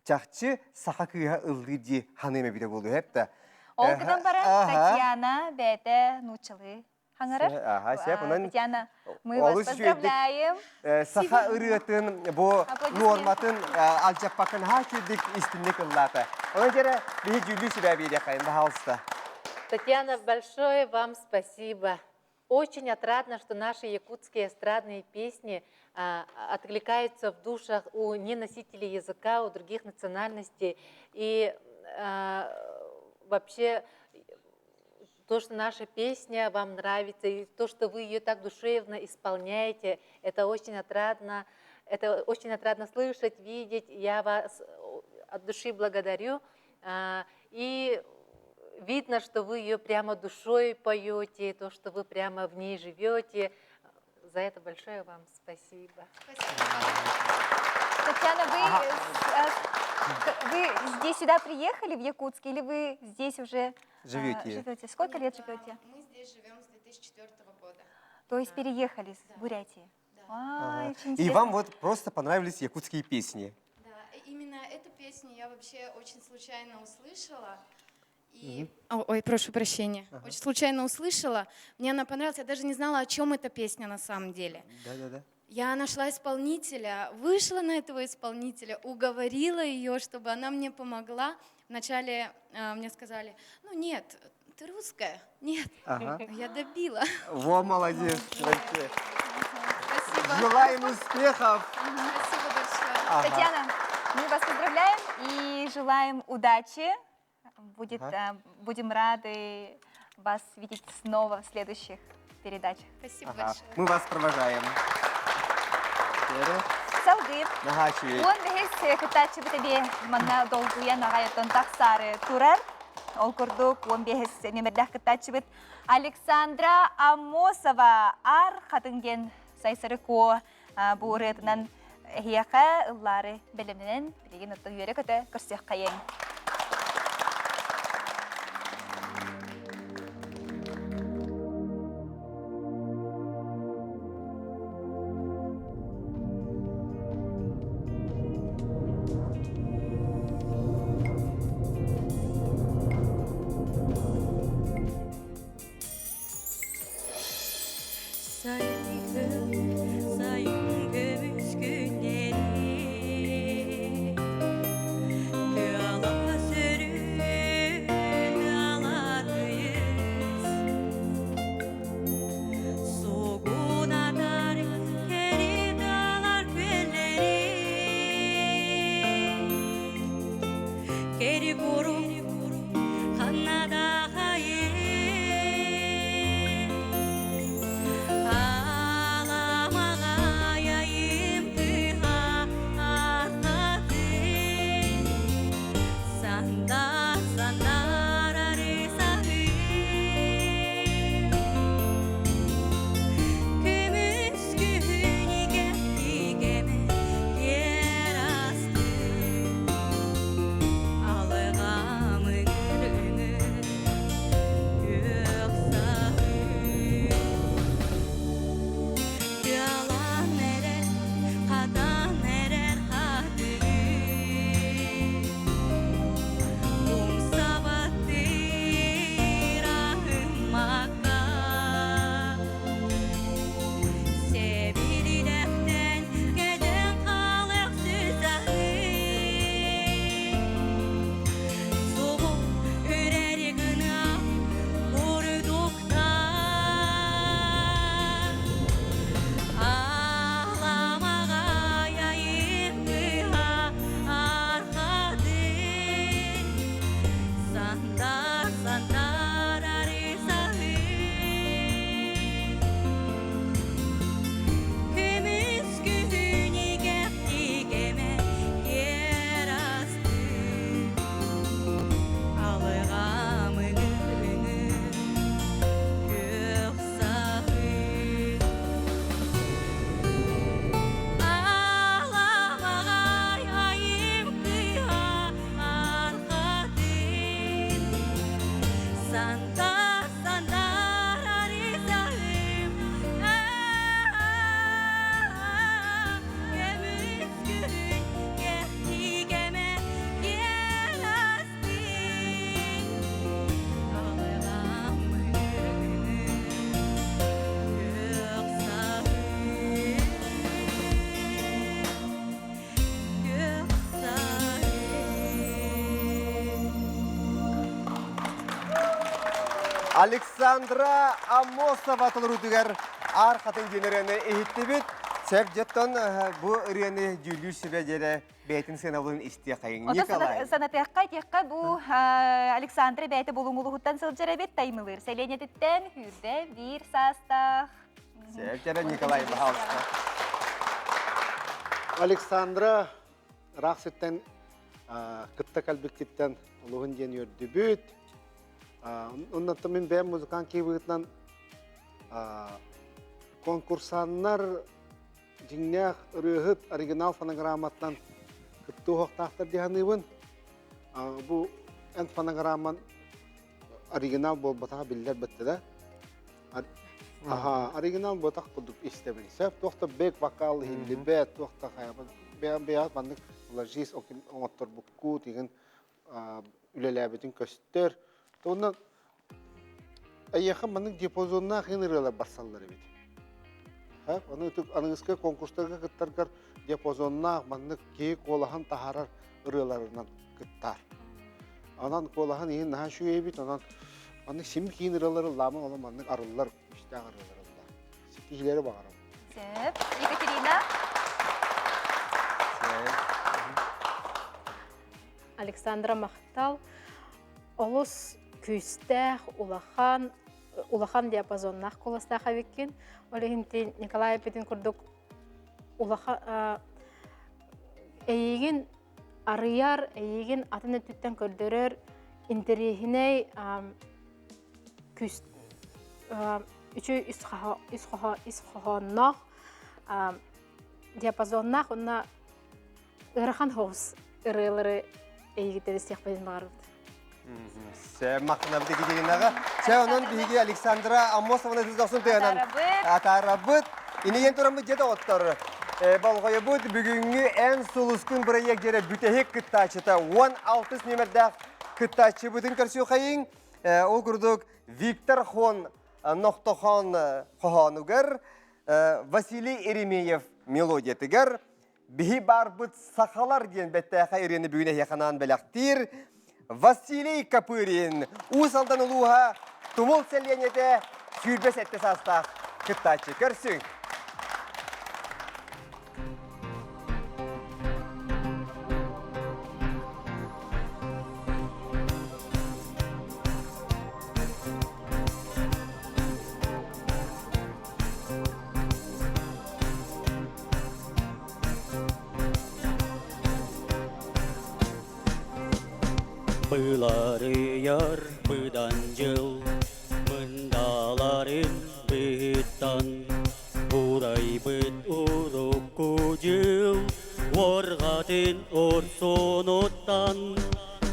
чахчы саха кыыһа ыллыыр дии ханыым эбитэ буолуо эптэ. Ол гынан баран Татьяна бэйэтэ нууччалыы хаҥарар. Аха, сеп, онон Татьяна, мы вас поздравляем. Саха ырыатын бу нуорматын алдьаппаккын ха үчүгдик истинник ыллаата. Онон дьэрэ биһи дьүүллүү сүбэ биэриэххэйин, пожалуйста. Татьяна, большое вам спасибо. Очень отрадно, что наши якутские эстрадные песни откликаются в душах у неносителей языка, у других национальностей. И вообще то, что наша песня вам нравится, и то, что вы ее так душевно исполняете, это очень отрадно. Это очень отрадно слышать, видеть. Я вас от души благодарю. И видно, что вы ее прямо душой поете, то, что вы прямо в ней живете. За это большое вам спасибо. Татьяна, вы здесь сюда приехали, в Якутск, или вы здесь уже живете? Живете? Сколько лет живете? Мы здесь живем с 2004 года. То есть переехали с Бурятии? Да. А, очень И вам вот просто понравились якутские песни? Да, именно эту песню я вообще очень случайно услышала. И... Угу. Ой, прошу прощения. Ага. Очень случайно услышала. Мне она понравилась. Я даже не знала, о чем эта песня на самом деле. Да-да-да. Я нашла исполнителя, вышла на этого исполнителя, уговорила ее, чтобы она мне помогла. Вначале мне сказали, ну нет, ты русская. Нет, ага. я добила. Во, молодец. Вообще. Спасибо. Желаем успехов. Спасибо большое. Ага. Татьяна, мы вас поздравляем и желаем удачи. Будет, ага. Будем рады вас видеть снова в следующих передачах. Спасибо ага. большое. Мы вас провожаем. Салгыы. 15 кыттааччыбыт эбиэ манна долгуйан аҕай тахсаары турар. Ол курдук 15 нөмердээх кыттааччыбыт Александра Аммосова Аар Хатыҥ диэн Сайсары Куо бу ырыатынан эһиэхэ ыллаары бэлэмнэнэн билигин оттон үөрэ-көтө көрсүөххэйиҥ. Сайын, сайын көмүс күннэри Тыала сөрүн тыала тыйыс Сугунатар кери тыалар күөллэри Кери куру ханна да хайы Аламаҕай айым тыаһа арҕатын Сандар сандар арысаһы Көмүс күһүн игэ-игэмэ киэр астыы Алыҕа Александра Аммосова толоруутугар Аар хатын диэн ырыаны иһиттибит. Сөп дьоттон бу ырыаны дьүүллүүр сүбэ диэрэ бэйэтин сыанабылын истиэхэйиҥ. Николай. Санатыахха этиэххэ бу Александра бэйэтэ Булуҥулуһуттан сылдьар эбит Таймылыыр сэлиэнньэтиттэн сүүрбэ биир саастаах. Сөп дьэрэ Николай, пожалуйста. Александра ыраах сиртэн кытта кэлбиккиттэн олуһун диэн үөрдүбүт. Оннуттан мин бэйэм музыкант киһи конкурсаннар дьиҥнээх ырыаһыт оригинал фонограмматтан кыттыы уһуктаахтар дии саныыбын. Бу эн фонограмман оригинал буолбатаҕа биллэр бэтте да. Аха, оригинал буотах курдук истэбин. Сөп туох да бэк вокал иһиллибэт, туох да хайабын. Бэйэм бэйэҕит маннык ложись оҥотторбуккут игин үлэлээбитин көстөр. Онно эйиэхэ маннык диапазоннаах ин ырыалар барсаллар эбит. Аны аныгыскы конкурстарга кыттаргар диапазоннаах маннык киһи куолаһын таһаарар ырыаларынан кыттар. Онон куолаһын иһин наһаа үчүгэй эбит, онон маннык сим киин ырыалары ыллааман олом маннык арыллар күүстээх ырыалар ыллаа. Ситиһиилэри баҕарабын. Сөп. Екатерина. Александра махтал. Олус күүстээх, улахан, улахан диапазоннаах куоластаах эбиккин. Ол иһин Николай эппитин курдук улахан эйигин арыйар, эйигин атын өттүттэн көрдөрөр интэриэһинэй күүс үчүгэй ис хоһоонноох диапазоннаах уонна ыарахан соҕус ырыалары эйигиттэн истиэхпитин баҕарабыт. Махтанабыт Екатеринаҕа. Чэ, онон биһиги Александра Аммосовна Тыздахсын тыанан атаарабыт. Инигэн тураммыт дьэ доҕоттор. Болҕойобут бүгүҥҥү Эн сулускун бырайыак дьэрэ бүтэһик кыттааччыта 16 нүөмэрдээх кыттааччыбытын көрсүөхайыҥ. Ол курдук Виктор Хон Нохтохон хоһоонугар Василий Еремеев мелодиятыгар Биһи баарбыт сахалар диэн бэттээхэй ырыаны бүгүн эһиэхэ анаан бэлэхтиир Василий Копырин, Уус Алдан улууһа Тумул сэлиэнньэтэ 27 саастаах кыттааччы. Көрсүҥ! Быларыйар быдан дьыл мындаларын быһыттан Бурайбыт урукку дьыл уорҕатын орсунуттан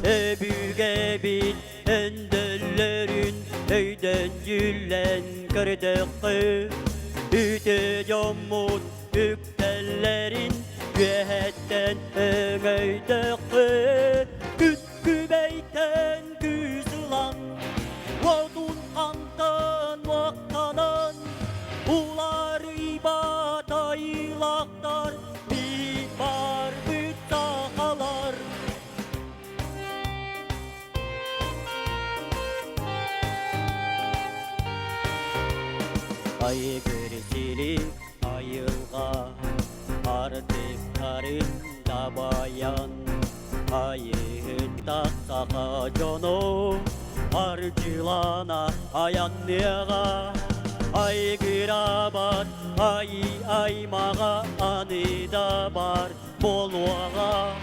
Өбүгэбит өндөллөрүн өйдөн дьүллэн көрдөххө Үтө дьоммут үктэллэрин үөһэттэн өҥөйдөххө Күт күбэйтэн күүс ылан уотун хантан уохтанан Уларыйбат айылахтар биир барбыт сахалар Айгыр силик айылҕа артыктарын дабайан Айыһыттах саха дьоно арчылана айанныаҕа Айгырабат ай аймаҕа аны да бар буолуоҕа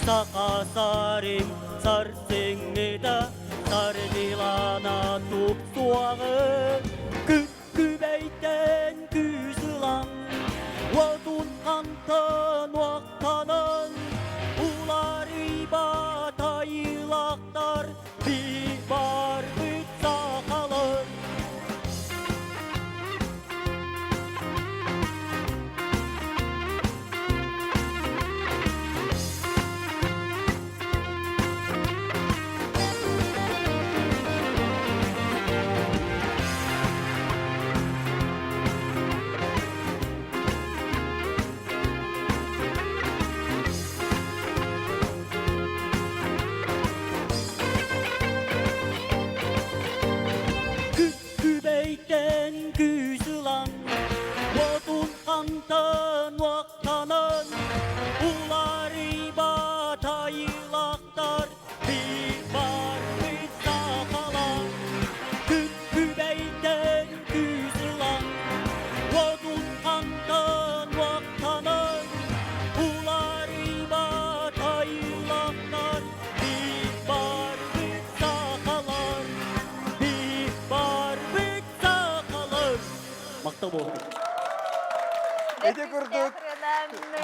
Саха сарын сарсыҥҥыта сардылана тупсуоҕа Күт күбэйтэн күүс ылан уотун хантан уохтанан Уларыйбат айылахтар биир барбыт сахалар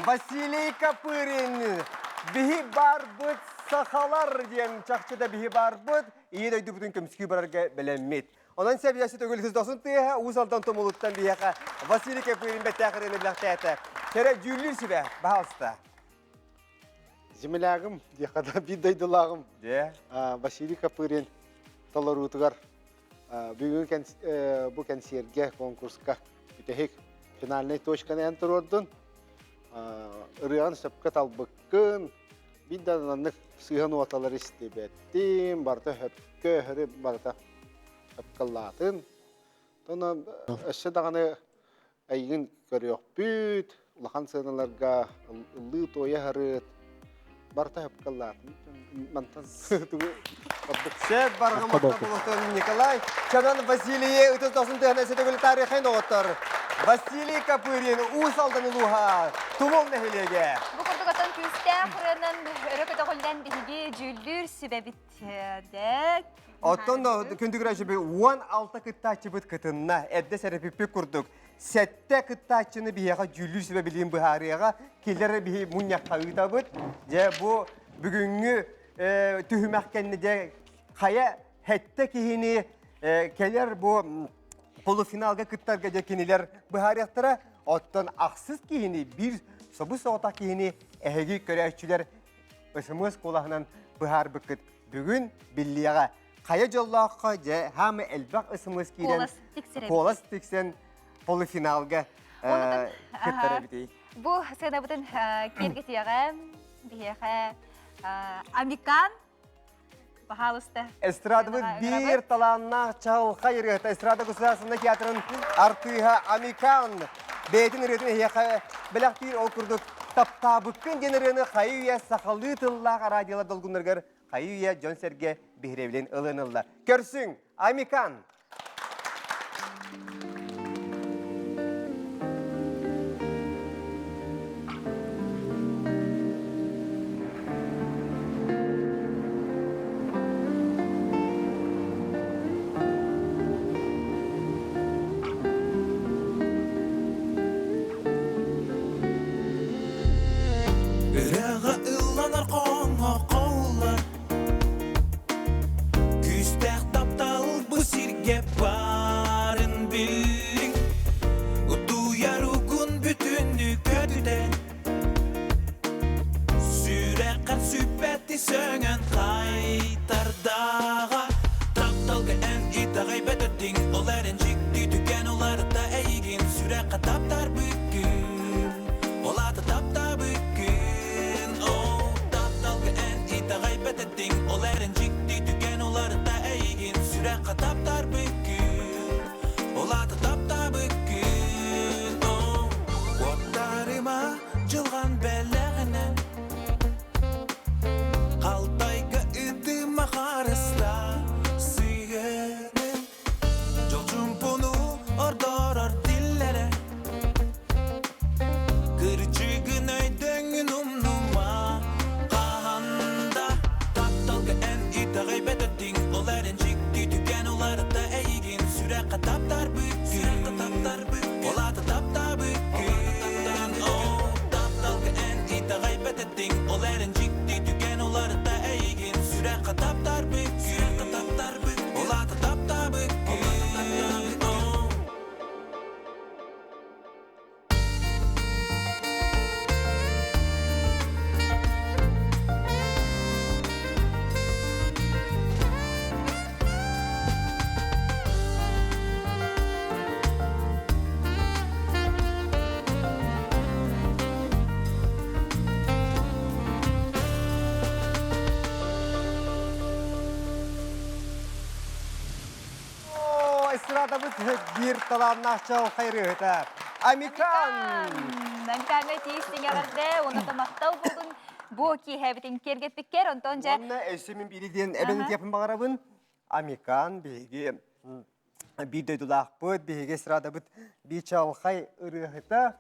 Василий Копырин биһи барбыт сахалар диэн чахчыта биһи барбыт ийэ дойдубутун көмүскүү барарга бэлэммит. Онон сэбиэси төгүл сыздосын тыаһа Уус Алдан Тумулуттан биһиэхэ Василий Копырин бэттээхирини билэхтээтэ. Кэрэ дьүүллүүр сүбэ, баһаалыста. Землягым, диэхэ биир дойдулааҕым Василий Копырин толоруутугар бүгүн бу кэнсиэргэ, конкурска бүтэһик финальнай точканы эн туруордун. Ырыаҕын сөпкө талбыккын, биир да маннык сыыһа нуоталары истибэттим, барыта сөпкө, өһөрү барыта сөпкө Тона өссө даҕаны Эйигин көрүөхпүт, улахан сыаналарга ыллыы-туойа сырыт, барыта сөпкө ыллаатын. Мантан тугу ордук. Сөп барҕа болотун Николай Чанан Василийы ытыс дохсун тыһана сөтөгүл тарихын доҕоттор. Василий Копырин Уус Алдан улууһа Тумул нэһилиэгэ. Бу курдук отон күүстээх ырыанан өрө көтөҕүллэн биһиги дьүүллүүр сүбэбит Оттон күндүгүрэ 16 кыттааччыбыт кытынна. Эрдэ сэрэпиппит курдук. Сэттэ кыттааччыны биһиэхэ дьүүллүүр сүбэ билигин быһаарыаҕа. Киллэр биһи мунньахха ыытабыт. Дьэ бу бүгүҥҥү түһүмэх кэннэ дьэ хайа сэттэ киһини кэлэр бу полуфиналга кыттарга дьэ кинилэр быһаарыахтара. Оттон ахсыс киһини биир собус соҕотох киһини эһиги көрөөччүлэр СМС куолаһынан быһаарбыккыт бүгүн биллиэҕэ. Хайа дьоллооххо дьэ хаамы элбэх СМС киирэн куолас тиксэн полуфиналга кыттар эбитий. Бу сыанабытын киэргэтиэҕэ, биһиэхэ Амикан Пожалуйста. Эстрадабыт биир талааннаах чаҕылхай ырыата эстрада государственнай театрын артыыһа Амикан бэйэтин ырыатын эһиэхэ бэлэхтиир ол курдук таптаабыккын диэн ырыаны хайы-үйэ сахалыы тыллаах араадьыйалар долгуннарыгар хайы-үйэ дьон-сэргэ биһирэбилин ылын ылла. Көрсүҥ, Амикан! Ырыаҕа ылланар хоҥҥо холлар Күүстээх таптал бу сиргэ баарын биллиҥ Утуйар угун бүтүннүү көтүтэн Сүрэххэр сүппэти сөҥөн хайтардаҕа Тапталга эн итэҕэйбэт этиҥ Ол эрэн дьикти түгэн уларыта эйигин Сүрэххэ таптарбыккын Ол аата таптаабыккын Оо, тапталга эн итэҕэйбэт этиҥ Ол эрэн дьикти түгэн уларыта эйигин Сүрэххэ таптарбыккын Ол аата таптаабыккын Оо, куоттарыма дьылҕан бэлэҕинэн Халтайга ыытыма харыста сыһыаным Дьол чуумпуну ордорор тиллэрэ Кырдьыгын өйдөҥҥүн умнума Хаһан да тапталга эн итэҕэйбэт этиҥ Ол эрэн дьикти түгэн уларыта эйигин Сүрэххэ таптарбыккын Ол аата таптаабыккын Оо, тапталга эн итэҕэйбэт этиҥ Ол эрэн дьикти түгэн уларыта эйигин Сүрэххэ таптарбыккын Ол аата таптаабыккын Оо. О, эстрадабыт биир талааннаах чаҕылхай ырыаһыта Амикан! Амикаҥҥа тиис тиҥэҕэрдэ, уонна махтал буолун бу киэһэбитин киэргэппиккэр, онтон дьэ... Уонна өссө мин биири диэн эбэн этиэхпин баҕарабын. Амикан биһиги биир дойдулаахпыт, биһиги эстрадабыт биир чаҕылхай ырыаһыта.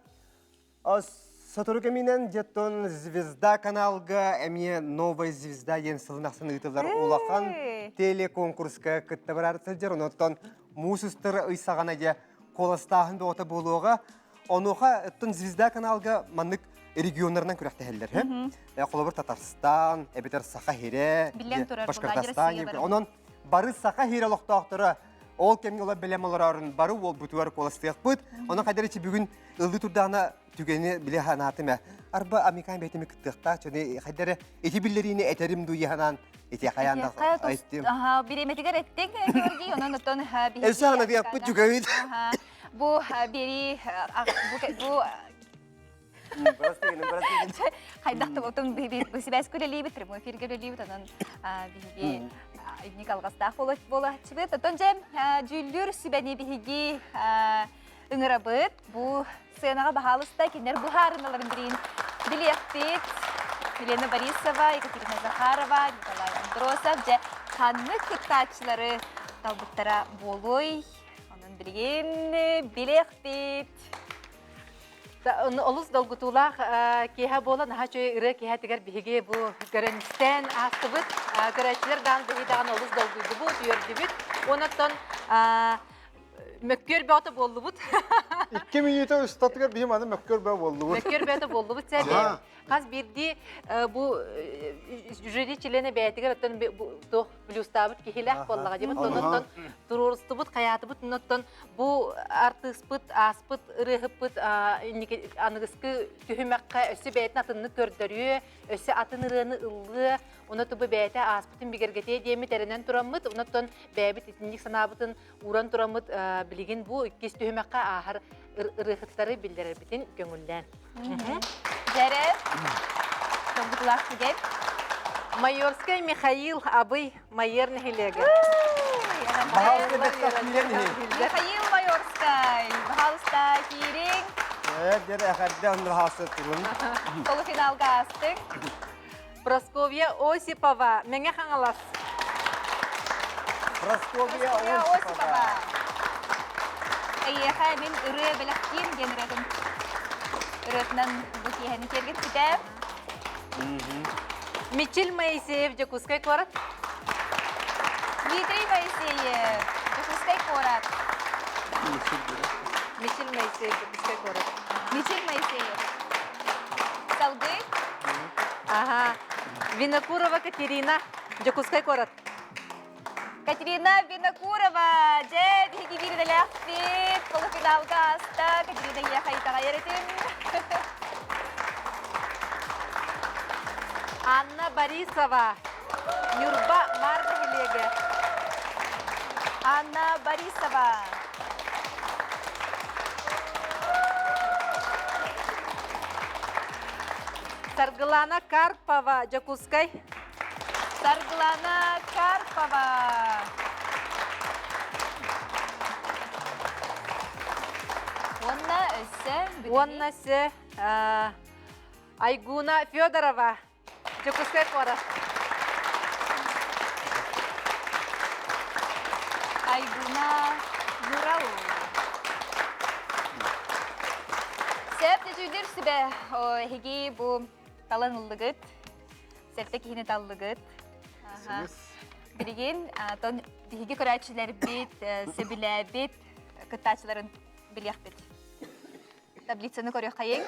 Сотору кэминэн дьэттон Звезда каналга эмиэ Новая звезда диэн сылын ахсын ыытыллар улахан телеконкурска кытта барар сылдьар. Онон муус устар ый саҕана дьэ куоластааһын бөҕөтө буолуоҕа. Онуоха оттон Звезда каналга маннык регионнарынан күрэхтэһэллэр. Холобур Татарстан, эбэтэр Саха сирэ, Башкортостан. Онон бары Саха сирэ олохтоохторо ол кэмҥэ олор бэлэм олорорун бары уолбутугар куоластыахпыт. Онон хайдар ичи бүгүн ыллыы турдаҕына түгэни биле ханаатым ээ. Арба Амикан бэйтими кыттыахтаах чони хайдары ити биллэриини этерим ду ханаан ити хайаан да айттым. Аха, бириэмэтигэр эттиҥ Георгий, онон оттон биһиги Элса ханатыахпыт жүгэбит. Бу бери бу Хайдах да отон биһиги сибээс көрөлүүбүт, прямой эфир көрөлүүбүт, онон биһиги инник алҕастаах буолааччыбыт. Оттон дьэ дьүүллүүр сүбэни биһиги ыҥырабыт. Бу сценаҕа баһаалыста кинилэр быһаарыналарын билин билиэхпит. Елена Борисова, Екатерина Захарова, Николай Андросов дьэ ханнык кыттааччылары талбыттара буолуой? Онон билигин билиэхпит. Олус долгутуулаах киэһэ буолан, наһаа үчүгэй ырыа киэһэтигэр биһиги бу көрөн-истэн аастыбыт. Көрөөччүлэр даҕаны биһиги даҕаны олус долгуйдубут, үөрдүбүт. Онон мөккүөр бөҕөтө буоллубут. Икки мүнүүтэ устатыгар биһи маны мөккүөр бөҕө буоллубут. Мөккүөр бөҕөтө буоллубут сэ хас биирдии бу жюри чилиэнэ бэйэтигэр оттон туох плюстаабыт киһилээх буоллаҕа дии оннуттан туруорустубут хайаатыбыт оннуттан бу артыыспыт ааспыт ырыаһыппыт аныгыскы түһүмэххэ өссө бэйэтин атыннык көрдөрүө өссө атын ырыаны ыллыа уна тубу бэйэтэ ааспытын бигэргэтиэ диэммит эрэнэн тураммыт оннуттан бэйэбит итинник санаабытын ууран тураммыт билигин бу иккис түһүмэххэ ааһар ырыаһыттары биллэрэрбитин көҥүллээн. Дьэрэ, долгутулаах түгэн. Майорскай Михаил Абый Майор нэһилиэгэ. Михаил Майорскай, пожалуйста, киириҥ. Дьэрэ, эҕэрдэ онно турун. Полуфиналга аастык. Прасковья Осипова, Мэҥэ Хаҥалас. Прасковья Осипова. Эйиэхэ мин ырыа бэлэхтиим диэн ырыатын ырыатынан бу киэһэни киэргэппитэ. Мичил Моисеев, Дьокуускай куорат. Дмитрий Моисеев, Дьокуускай куорат. Мичил Моисеев, Дьокуускай куорат. Мичил Моисеев. Салгыы. Ага. Винокурова Катерина, Дьокуускай куорат. Катерина Винокурова, дьэ, биһиги биирдэлээхпит, полуфиналга ааста, Катерина эйиэхэ итэҕэйэр этим. Анна Борисова, Ньурба Маар нэһилиэгэ. Анна Борисова. Саргылана Карпова, Дьокуускай. Саргылана Карпова. Уонна өссө Уонна өссө Айгуна Федорова, Дьокуускай куорат. Айгуна Нурал. Сөп дьүүллүүр сүбэ эһиги бу талан ыллыгыт, сэттэ киһини таллыгыт. Билигин тон биһиги көрөөччүлэрбит, сөбүлээбит кыттааччыларын билиэхпит. Таблицаны көрүөххэйиҥ.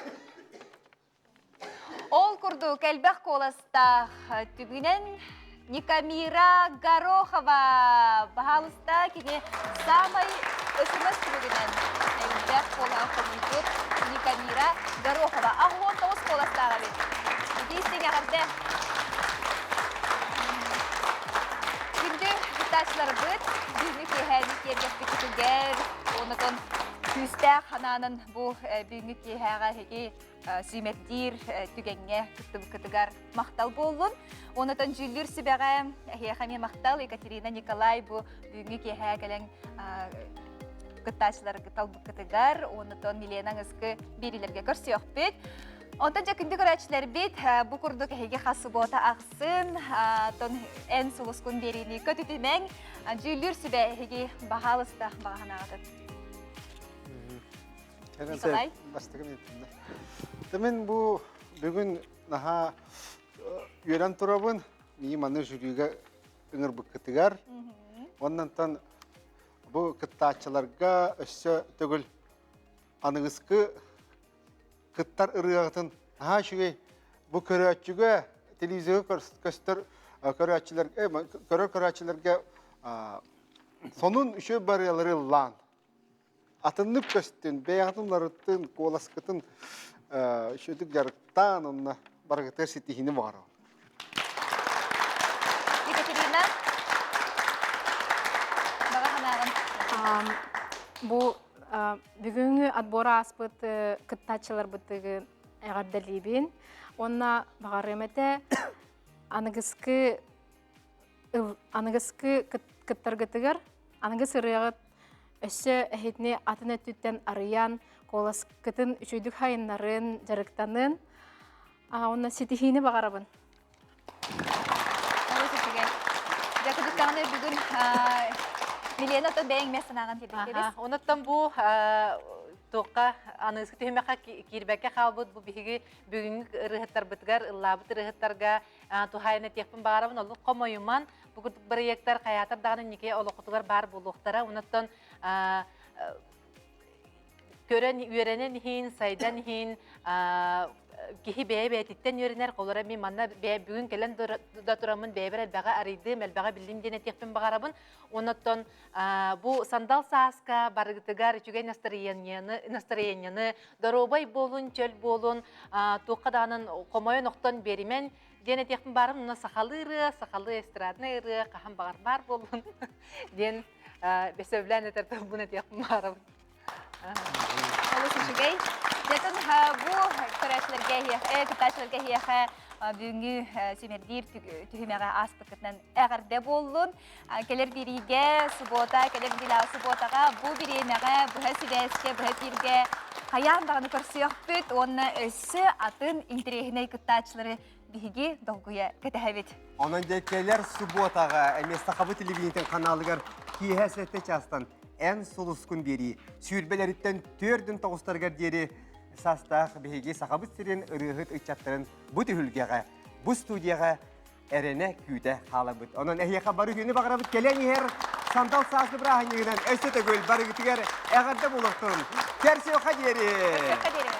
Ол курдук элбэх куоластаах түгүнэн Никамира Горохова баһаалыста кини саамай ысымас түмүгүнэн элбэх куолаһы хомуйбут Никамира Горохова 69 куоластаах эбит. Ити истиҥ эҕэрдэ! Күндү кыттааччыларбыт бүгүҥҥү киэһээни киэргэппиккитигэр, онотон күүстээх ханаанан бу бүгүҥҥү киэһээҕэ эһиги сүүмэрдиир түгэҥҥэ кыттыбыккытыгар махтал буоллун. Онотон дьүүллүүр сүбэҕэ эһиэхэ эмиэ махтал Екатерина Николай бу бүгүҥҥү киэһээ кэлэн кыттааччыларгы талбыккытыгар, онотон Милена Аңыскы биэриилэргэ көрсүөхпүт. Онтон дьэ күндү көрөөччүлэрбит бу курдук эһиги хас субуота ахсын тон эн сулускун биэриини көтүтүмэҥ дьүүллүүр сүбэ эһиги баһаалыста баҕаһынаҕытын. Николай? Бастакы минутында. Мен бу бүгүн наһаа үөрэн турабын. Мии маны жюрига ыҥырбыккытыгар. Оннантан бу кыттааччыларга өссө төгүл аныгыскы кыттар ырыаҕытын. Наһаа үчүгэй. Бу көрөөччүгэ телевизорга көстөр көрөөччүлэргэ көрөр көрөөччүлэргэ сонун үчүгэй барыалары ыллаан атыннык көстүн, бэйэҕитин уларыттын, куоласкытын үчүгдүк дьарыктаан, онно барыгытыгар ситиһиини баҕарабын. Екатерина, баҕа санааҕын. Бу бүгүҥҥү отбор ааспыт кыттааччыларбытыгын эҕэрдэлиибин. Уонна баҕарыам этэ аныгыскы аныгыскы кыттаргытыгар аныгыс ырыаҕыт өссө эһитини атын өттүттэн арыйан, куоласкытын үчүгдүк хайыннарын, дьарыктанын. Уонна ситиһиини баҕарабын. Олус үчүгэй. Дьэ, кырдьыктаҕына бүгүн Милена то бэйэҥ мэ санааҕын тиэрдэн Онуттан бу туохха аныгыскы түһүмэххэ киирбэккэ хаалбыт бу биһиги бүгүҥҥү ырыаһыттарбытыгар ыллаабыт ырыаһыттарга туһаайан этиэхпин баҕарабын олус хомойуман бу курдук бырайыактар хайаатар даҕаны инники олоххутугар баар буолуохтара онуттан көрөн үөрэнэн иһин, сайдан иһин киһи бэйэ-бэйэтиттэн үөрэнэр. Холобура, мин манна бүгүн кэлэн да тураммын бэйэбэр элбэҕи арыйдым, элбэҕи биллим диэн этиэхпин баҕарабын. Оннуттан бу сандал сааска барыгытыгар үчүгэй настроениены, настроениены доруобай буолун, чөл буолун, туохха даҕаны хомойон охтон биэримэн диэн этиэхпин баарым. Онно сахалыы ырыа, сахалыы эстраднай ырыа хаһан баҕар баар буоллун диэн бэсэбилээн этэр тылбын этиэхпин баарабын. Олус үчүгэй. Дьэтин бу көрөөччүлэргэ кыттааччыларга эһиэхэ бүгүҥҥү симэрдиир түһүмэҕэ ааспыккытынан эҕэрдэ буоллун. Кэлэр биэриигэ субуота, кэлэр нэдиэлэҕэ субуотаҕа бу бириэмэҕэ быһа сибээскэ, быһа эфиргэ хайаан даҕаны көрсүөхпүт уонна өссө атын интэриэһинэй кыттааччылары биһиги долгуйа кэтэһэбит. Онон дьэ кэлэр субуотаҕа эмиэ Сахабыт телевидениетин ханаалыгар киэһэ сэттэ чаастан эн сулускун биэрии сүүрбэлэриттэн түөрдүн тоҕустарыгар диэри саастаах биһиги Сахабыт сирин ырыаһыт ыччаттарын бу түһүлгэҕэ, бу студияҕа эрэнэ күүтэ хаалабыт. Онон эһиэхэ бары үтүөнү баҕарабыт кэлэн иһэр сандал сааскы бырааһынньыгынан өссө төгүл барыгытыгар эҕэрдэ буолуохтун. Көрсүөххэ диэри! Көрсүөххэ диэри!